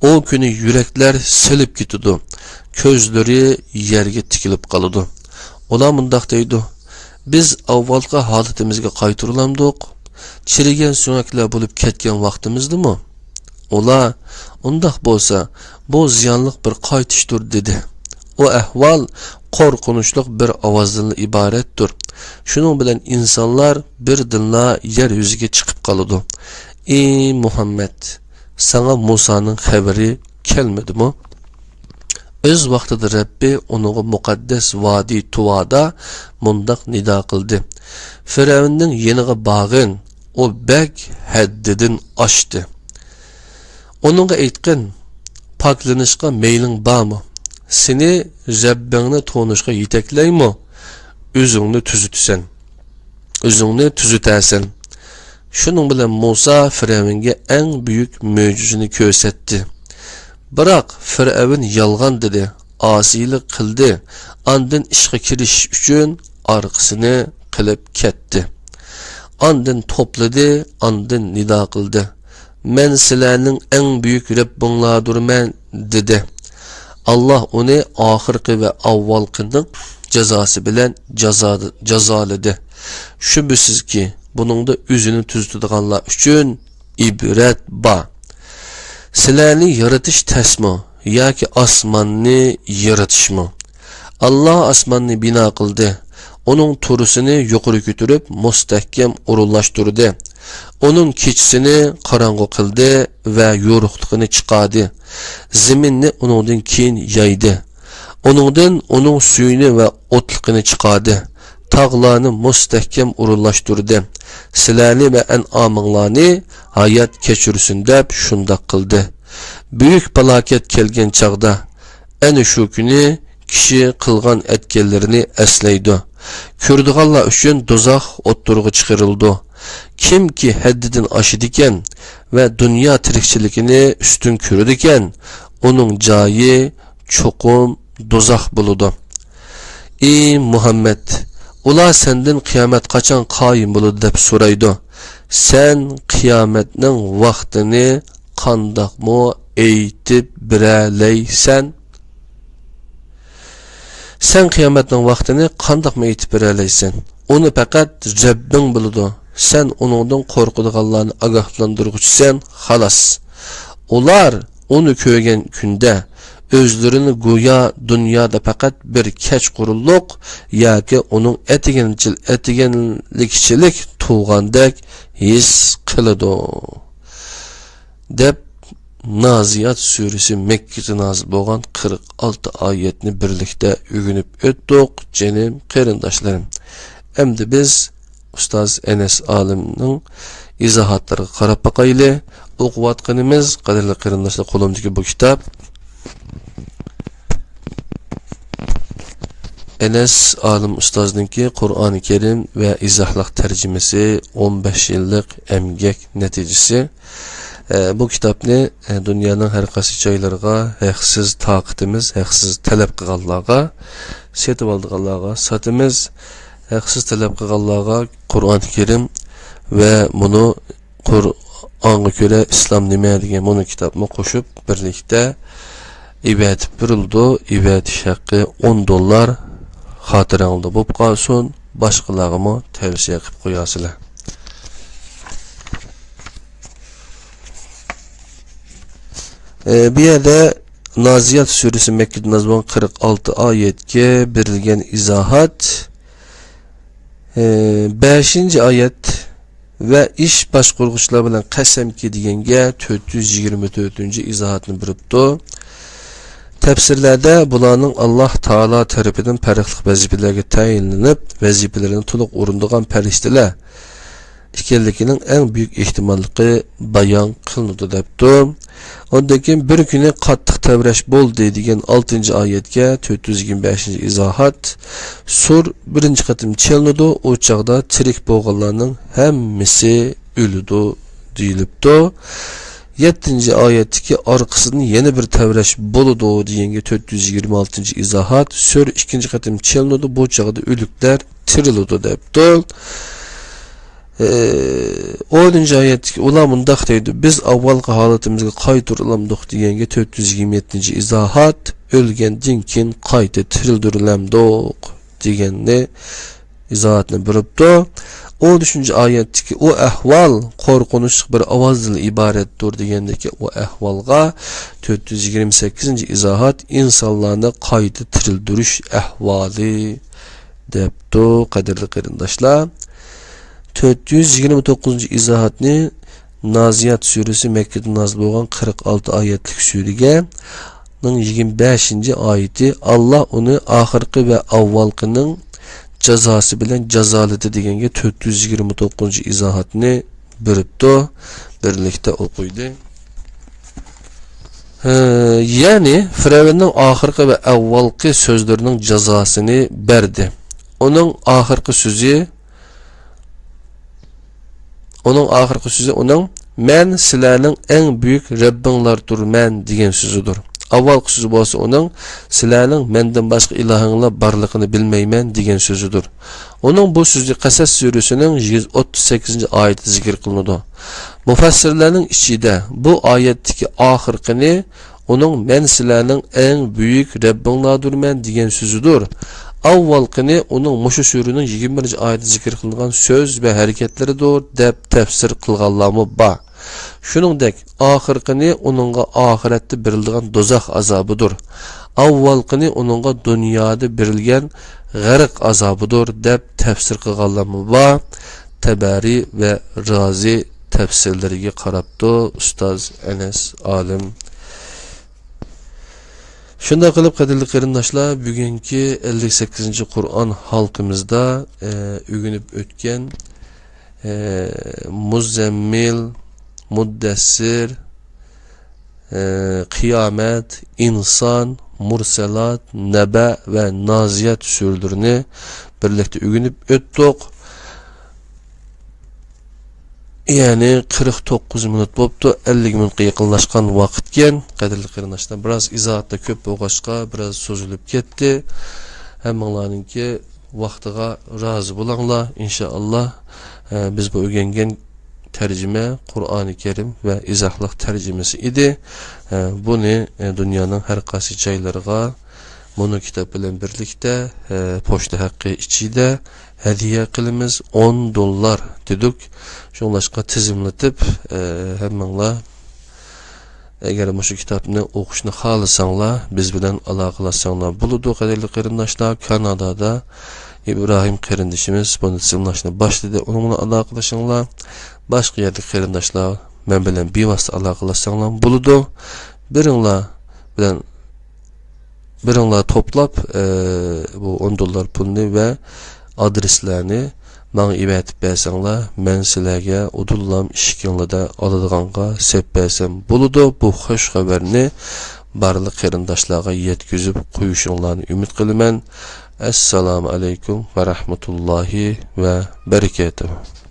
ئۇ كۈنى يۈرەكلەر سېلىپ كېتىدۇ. كۆزلىرى يەرگە تىكىلىپ قالىدۇ. ئۇلار مۇنداق دەيدۇ: «بىز ئاۋۋالقى ھالىتىمىزگە قايتۇرۇلامدۇق؟ چىرىگەن سۆڭەكلەر بولۇپ كەتكەن ۋاقتىمىزدىمۇ؟» ئۇلار: «ئۇنداق بولسا، بۇ زىيانلىق بىر قايتىشتۇر» دېدى. ئۇ ئەھۋال قورقۇنچلۇق بىر ئاۋازدىنلا ئىبارەتتۇر. شۇنىڭ بىلەن ئىنسانلار بىردىنلا يەر يۈزىگە چىقىپ قالىدۇ. ئى مۇھەممەد، ساڭا مۇسانىڭ خەۋىرى كەلمىدىمۇ؟ ئۆز ۋاقتىدا رەببى ئۇنىڭغا مۇقەددەس ۋادى تۇۋادا مۇنداق نىدا قىلدى: «فىرئەۋننىڭ يېنىغا بارغىن، ئۇ بەك ھەددىدىن ئاشتى. ئۇنىڭغا ئېيتقىن، پاكلىنىشقا مەيلىڭ بارمۇ؟ سېنى رەببىڭنى تونۇشقا يېتەكلەيمۇ؟ ئۆزۈڭنى تۈزىتىسەن، ئۆزۈڭنى تۈزىتەسەن.» شۇنىڭ بىلەن مۇسا فىرئەۋنگە ئەڭ بۈيۈك مۆجىزىنى كۆرسەتتى. بىراق فىرئەۋن يالغان دېدى، ئاسىيلىق قىلدى، ئاندىن ئىشقا كىرىشىش ئۈچۈن ئارقىسىنى قىلىپ كەتتى. ئاندىن توپلىدى، ئاندىن نىدا قىلدى: «مەن سىلەرنىڭ ئەڭ بۈيۈك رەببىڭلاردۇرمەن» دېدى. ئاللاھ ئۇنى ئاخىرقى ۋە ئاۋۋالقىنىڭ جازاسى بىلەن جازا-، جازالىدى. شۈبھىسىزكى، بۇنىڭدا ئۆزىنى تۈزىتىدىغانلار ئۈچۈن ئىبرەت بار. سىلەرنى يارىتىش تەسمۇ ياكى ئاسماننى يارىتىشمۇ؟ ئاللاھ ئاسماننى بىنا قىلدى. ئۇنىڭ تورۇسىنى يۇقىرى كۆتۈرۈپ، مۇستەھكەم ئورۇنلاشتۇردى. ئۇنىڭ كېچىسىنى قاراڭغۇ قىلدى ۋە يورۇقلۇقىنى چىقاردى. زېمىننى ئۇنىڭدىن كېيىن يايدى. ئۇنىڭدىن ئۇنىڭ سۈيىنى ۋە ئوتلۇقىنى چىقاردى. تاغلارنى مۇستەھكەم ئورۇنلاشتۇردى. سىلەرنى ۋە ئەنئامىڭلارنى ھايات كەچۈرسۇن دەپ شۇنداق قىلدى. بۈيۈك پالاكەت كەلگەن چاغدا، ئەنە شۇ كۈنى كىشى قىلغان ئەتكەنلىرىنى ئەسلەيدۇ. كۆرىدىغانلار ئۈچۈن دوزاخ ئوتتۇرىغا چىقىرىلىدۇ. كىمكى ھەددىدىن ئاشىدىكەن ۋە دۇنيا تىرىكچىلىكىنى ئۈستۈن كۆرىدىكەن، ئۇنىڭ جايى چوقۇم دوزاخ بولىدۇ. ئى مۇھەممەد، ئۇلار سەندىن قىيامەت قاچان قايىم بولىدۇ دەپ سورايدۇ. سەن قىيامەتنىڭ ۋاقتىنى قانداقمۇ ئېيتىپ بېرەلەيسەن؟ سەن قىيامەتنىڭ ۋاقتىنى قانداقمۇ ئېيتىپ بېرەلەيسەن؟ ئۇنى پەقەت رەببىڭ بىلىدۇ. سەن ئۇنىڭدىن قورقىدىغانلارنى ئاگاھلاندۇرغۇچىسەن، خالاس. ئۇلار ئۇنى كۆرگەن كۈندە ئۆزلىرىنى گويا دۇنيادا پەقەت بىر كەچقۇرۇنلۇق ياكى ئۇنىڭ ئەتىگەنچىل-، ئەتىگەنلىكچىلىك تۇغاندەك ھېس قىلىدۇ. دەپ، نازىيات سۈرىسى مەككىدە نازىل بولغان قىرىق ئالتە ئايەتنى بىرلىكتە ئۆگىنىپ ئۆتتۇق، جېنىم قېرىنداشلىرىم. ئەمدى بىز ئۇستاز ئەنەس ئالىمنىڭ ئىزاھاتلىرىغا قاراپ باقايلى. ئوقۇۋاتقىنىمىز، قەدىرلىك قېرىنداشلار، قولۇمدىكى بۇ كىتاب ئەنەس ئالىم ئۇستازنىڭكى قۇرئانى كەرىم ۋە ئىزاھلىق تەرجىمىسى، ئون بەش يىللىق ئەمگەك نەتىجىسى. ئە، بۇ كىتابنى، ئە، دۇنيانىڭ ھەر قايسى جايلىرىغا ھەقسىز تارقىتىمىز، ھەقسىز تەلەپ قىلغانلارغا، سېتىۋالىدىغانلارغا ساتىمىز، ھەقسىز تەلەپ قىلغانلارغا قۇرئانى كەرىم ۋە مۇنۇ قۇرئانغا كۆرە ئىسلام نېمە دېگەن مۇنۇ كىتابمۇ قوشۇپ بىرلىكتە ئېۋەتىپ بېرىلىدۇ. ئېۋەتىش ھەققى ئون دوللار، خاتىرەڭلاردا بولۇپ قالسۇن، باشقىلارغىمۇ تەۋسىيە قىلىپ قوياسىلەر. ئە، بۇ يەردە نازىيات سۈرىسى مەككىدە نازىل بولغان قىرىق ئالتە ئايەتكە بېرىلگەن ئىزاھات. ئە، بەشىنچى ئايەت، ۋە ئىش باشقۇرغۇچىلار بىلەن قەسەمكى دېگەنگە تۆت يۈز يىگىرمە تۆتىنچى ئىزاھاتنى بېرىپتۇ. تەپسىرلەردە بۇلارنىڭ ئاللاھ تائالا تەرىپىدىن پەرقلىق ۋەزىپىلەرگە تەيىنلىنىپ، ۋەزىپىلىرىنى تولۇق ئورۇندىغان پەرىشتىلەر ئىكەنلىكىنىڭ ئەڭ بۈيۈك ئېھتىماللىقى بايان قىلىنىدۇ، دەپتۇ. ئاندىن كېيىن بىر كۈنى قاتتىق تەۋرەش بولدى دېگەن ئالتىنچى ئايەتكە تۆت يۈز يىگىرمە بەشىنچى ئىزاھات. سۇر بىرىنچى قېتىم چېلىنىدۇ، ئۇ چاغدا تىرىك بولغانلارنىڭ ھەممىسى ئۆلىدۇ دېيىلىپتۇ. يەتتىنچى ئايەتتىكى ئارقىسىدىن يەنە بىر تەۋرەش بولىدۇ دېگەنگە تۆت يۈز يىگىرمە ئالتىنچى ئىزاھات. سۇر ئىككىنچى قېتىم چېلىنىدۇ، بۇ چاغدا ئۆلۈكلەر تىرىلىدۇ، دەپتۇ. ئونىنچى ئايەتتىكى، ئۇلار مۇنداق دەيدۇ، بىز ئاۋۋالقى ھالىتىمىزگە قايتۇرۇلامدۇق دېگەنگە تۆت يۈز يىگىرمە يەتتىنچى ئىزاھات، ئۆلگەندىن كېيىن قايتا تىرىلدۈرۈلەمدۇق دېگەننى، ئىزاھاتنى بېرىپتۇ. ئون ئۈچىنچى ئايەتتىكى ئۇ ئەھۋال قورقۇنچلۇق بىر ئاۋازدىن ئىبارەتتۇر دېگەندىكى ئۇ ئەھۋالغا تۆت يۈز يىگىرمە سەككىزىنچى ئىزاھات، ئىنسانلارنى قايتا تىرىلدۈرۈش ئەھۋالى دەپتۇ، قەدىرلىك قېرىنداشلار. تۆت يۈز يىگىرمە توققۇزىنچى ئىزاھاتنى نازىيات سۈرىسى مەككىدە نازىل بولغان قىرىق ئالتە ئايەتلىك سۈرىگە نىڭ يىگىرمە بەشىنچى ئايىتى، ئاللا ئۇنى ئاخىرقى ۋە ئاۋۋالقىنىڭ جازاسى بىلەن جازالىدى دېگەنگە تۆت يۈز يىگىرمە توققۇزىنچى ئىزاھاتنى بېرىپتۇ، بىرلىكتە ئوقۇيلى. ھە، يەنى فىرئەۋننىڭ ئاخىرقى ۋە ئاۋۋالقى سۆزلىرىنىڭ جازاسىنى بەردى. ئۇنىڭ ئاخىرقى سۆزى، ئۇنىڭ ئاخىرقى سۆزى ئۇنىڭ، مەن سىلەرنىڭ ئەڭ بۈيۈك رەببىڭلاردۇرمەن دېگەن سۆزىدۇر. ئاۋۋالقى سۆزى بولسا ئۇنىڭ، سىلەرنىڭ مەندىن باشقا ئىلاھىڭلار بارلىقىنى بىلمەيمەن دېگەن سۆزىدۇر. ئۇنىڭ بۇ سۆزى قەسەس سۈرىسىنىڭ يۈز ئوتتۇز سەككىزىنچى ئايىتىدە زىكىر قىلىنىدۇ. مۇفەسسىرلەرنىڭ ئىچىدە بۇ ئايەتتىكى ئاخىرقىنى ئۇنىڭ، مەن سىلەرنىڭ ئەڭ بۈيۈك رەببىڭلاردۇرمەن دېگەن سۆزىدۇر. ئاۋۋالقىنى ئۇنىڭ مۇشۇ سۈرىنىڭ يىگىرمە بىرىنچى ئايىتىدە زىكىر قىلىنغان سۆز ۋە ھەرىكەتلىرىدۇر دەپ تەپسىر قىلغانلارمۇ بار. شۇنىڭدەك ئاخىرقىنى ئۇنىڭغا ئاخىرەتتە بېرىلىدىغان دوزاخ ئازابىدۇر. ئاۋۋالقىنى ئۇنىڭغا دۇنيادا بېرىلگەن غەرق ئازابىدۇر دەپ تەپسىر قىلغانلارمۇ بار. تەبەرى ۋە رازى تەپسىرلىرىگە قاراپتۇ ئۇستاز ئەنەس ئالىم. شۇنداق قىلىپ، قەدىرلىك قېرىنداشلار، بۈگۈنكى ئەللىك سەككىزىنچى قۇرئان ھالقىمىزدا، ئە، ئۆگىنىپ ئۆتكەن، ئە، مۇزەممىل، مۇددەسسىر، ئە، قىيامەت، ئىنسان، مۇرسەلات، نەبە ۋە نازىيات سۈرىلىرىنى بىرلىكتە ئۆگىنىپ ئۆتتۇق. يەنى قىرىق توققۇز مىنۇت بوپتۇ، ئەللىك مىنۇتقا يېقىنلاشقان ۋاقىتكەن. قەدىرلىك قېرىنداشلار، بىراز ئىزاھاتتا كۆپ بولغاچقا، بىراز سوزۇلۇپ كەتتى. ھەممىڭلارنىڭكى ۋاقتىغا رازى بولۇڭلار، ئىنشائاللا. ئە، بىز بۇ ئۆگەنگەن تەرجىمە قۇرئانى كەرىم ۋە ئىزاھلىق تەرجىمىسى ئىدى. ئە، بۇنى، ئە، دۇنيانىڭ ھەر قايسى جايلىرىغا مۇنۇ كىتاب بىلەن بىرلىكتە، ئە، پوچتا ھەققى ئىچىدە ھەدىيە قىلىمىز، ئون دوللار دېدۇق. شۇڭلاشقا تىزىملىتىپ، ئە، ھەممىڭلار ئەگەر مۇشۇ كىتابنى ئوقۇشنى خالىساڭلار، بىز بىلەن ئالاقىلەشسەڭلار بولىدۇ، قەدىرلىك قېرىنداشلار. كانادادا ئىبراھىم قېرىندىشىمىز بۇنى تىزىملاشنى باشلىدى، ئۇنىڭ بىلەن ئالاقىلىشىڭلار. باشقا يەردىكى قېرىنداشلار مەن بىلەن بىۋاسىتە ئالاقىلەشسەڭلار بولىدۇ. بىرىڭلار بىلەن بىرىڭلار توپلاپ، ئە، بۇ ئون دوللار پۇلنى ۋە ئادرېسلارنى ماڭا ئېۋەتىپ بەرسەڭلار، مەن سىلەرگە ئۇدۇللام ئىشىكىڭلاردا ئالىدىغانغا سەپ بەرسەم بولىدۇ. بۇ خۇش خەۋەرنى بارلىق قېرىنداشلارغا يەتكۈزۈپ قويۇشۇڭلارنى ئۈمىد قىلىمەن. ئەسسالامۇ ئەلەيكۇم ۋە رەھمەتۇللاھى ۋە بەرىكاتۇھ.